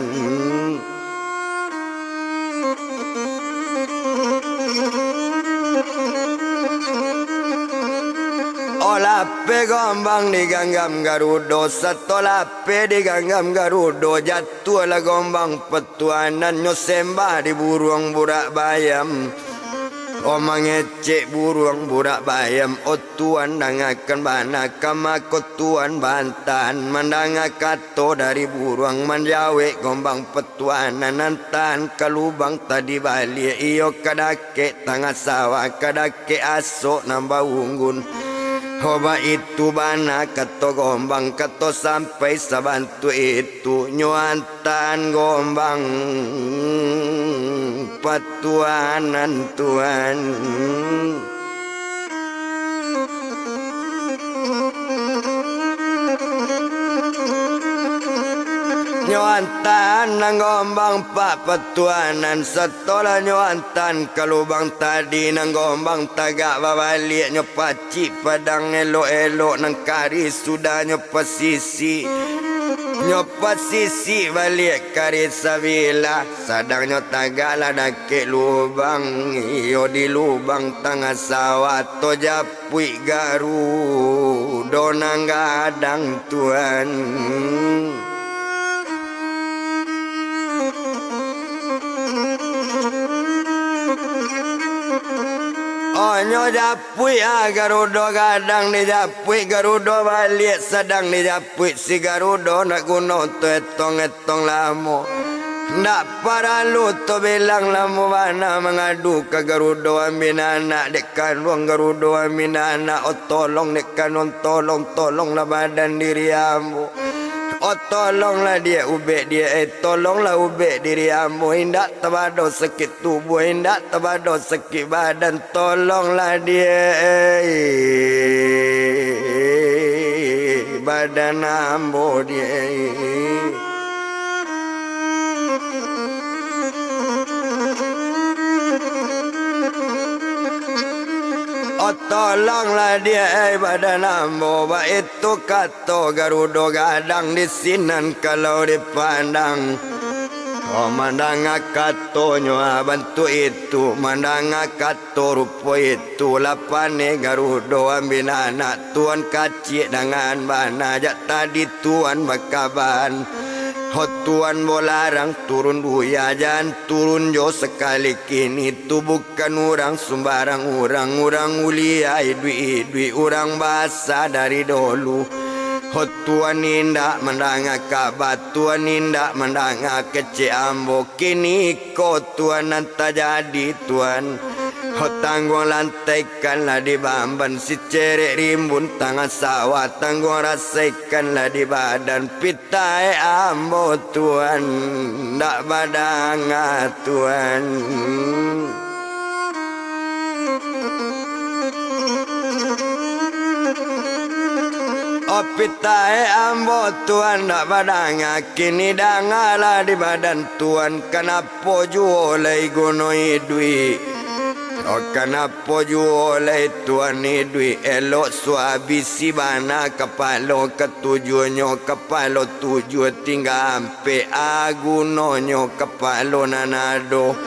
Oh, lapeh gombang diganggam Garudo, sato lapeh diganggam Garudo, jatuahlah gombang patuanan, nyo sembah di buruang burak bayam. Oh, mangecek buruang burak bayam, oh tuan, dangakan bana, kama ko tuan bantahan, mandanga kato dari buruang, manjawek gombang patuanan, antaan ka lubang tadi baliak, iyo ka dakek tangah sawah, ka dakek asok nan baunggun. Ho, baitu bana kato gombang, kato sampai sabantuak itu, nyo antaan gombang patuanan tuan. Nyo antaan nan gombang pak patuanan, sato lah nyo antaan ka lubang tadi, nan gombang tagak babaliak, nyo pacik padang elok-elok nan kari, sudah nyo pasisik, nyo pasisik baliak kari sabilah, sadang nyo tagak lah dakek lubang, iyo di lubang tangah sawah, to japuik Garudo nan gadang tuan. Oh, nyo japuik ah Garudo gadang, dijapuik Garudo baliak, sadang dijapuik si Garudo, ndak guno tu etong-etong lamo. Ndak paralu tu bilang lamo bana mangadu ka Garudo Ambin Anak, dek kanduang Garudo Ambin Anak, oh tolong dek kanduang, tolong, tolonglah badan diri ambo. Oh, tolonglah diak ubek diak, eh, tolonglah ubek diri ambo, indak tabado sakik tubuah, indak tabado sakik badan, tolonglah diak, eh, badan ambo diak, eh. Oh, tolonglah diak, eh, badan ambo, baitu ka to Garudo gadang di sinan kalau dipandang. Oh, mandanga katonyo, ah, bantuak itu, mandanga kato rupo itu, lah paneh Garudo Ambin Anak, tuan kaciak dangan bana, jak tadi tuan bakaban. Ho tuan bolarang turun buya, jan turun jo sakali kini tu bu Kan urang sumbarang urang, urang ulia iduik-iduik, urang basa dari dolu. Ho tuan indak mandanga kaba, tuan indak mandanga kecek ambo. Kini ko tuan nan tajadi tuan. Ho tangguang lantaikanlah di bamban, sicerek rimbun tangah sawah, tangguang rasaikanlah di badan. Pit- Taek ambo tuan, ndak badanga tuan. Opi taek ambo tuan, ndak badanga. Kini dangalah di badan tuan, kanapo juo lai guno iduik? Oh, kanapo juo lai tuan iduik? Elok suabisi bana kapalo katujuahnyo, kapalo tujuah tingga ampek, a gunonyo kapalo nan ado.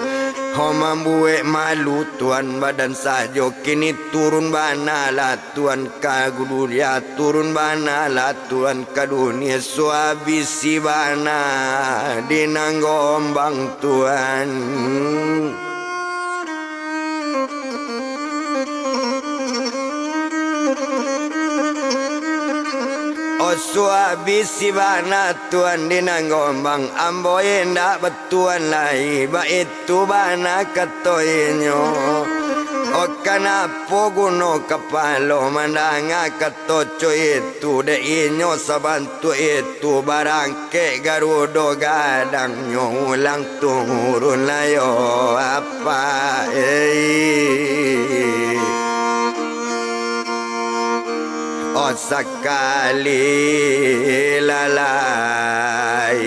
Ho mambuek malu tuan badan sajo, kini turun banalah tuan ka dunia, turun banalah tuan ka dunia, suabisi bana di nan gombang tuan. Oh, suabisi bana tuan di nan gombang, ambo indak batuan lai, baitu bana kato inyo. Oh, kanapo guno kapalo mandanga kato co itu, dek inyo sabantuak itu barang- Kek garudo gadangnyo ulang turun layo apa, ei. sakali lalai.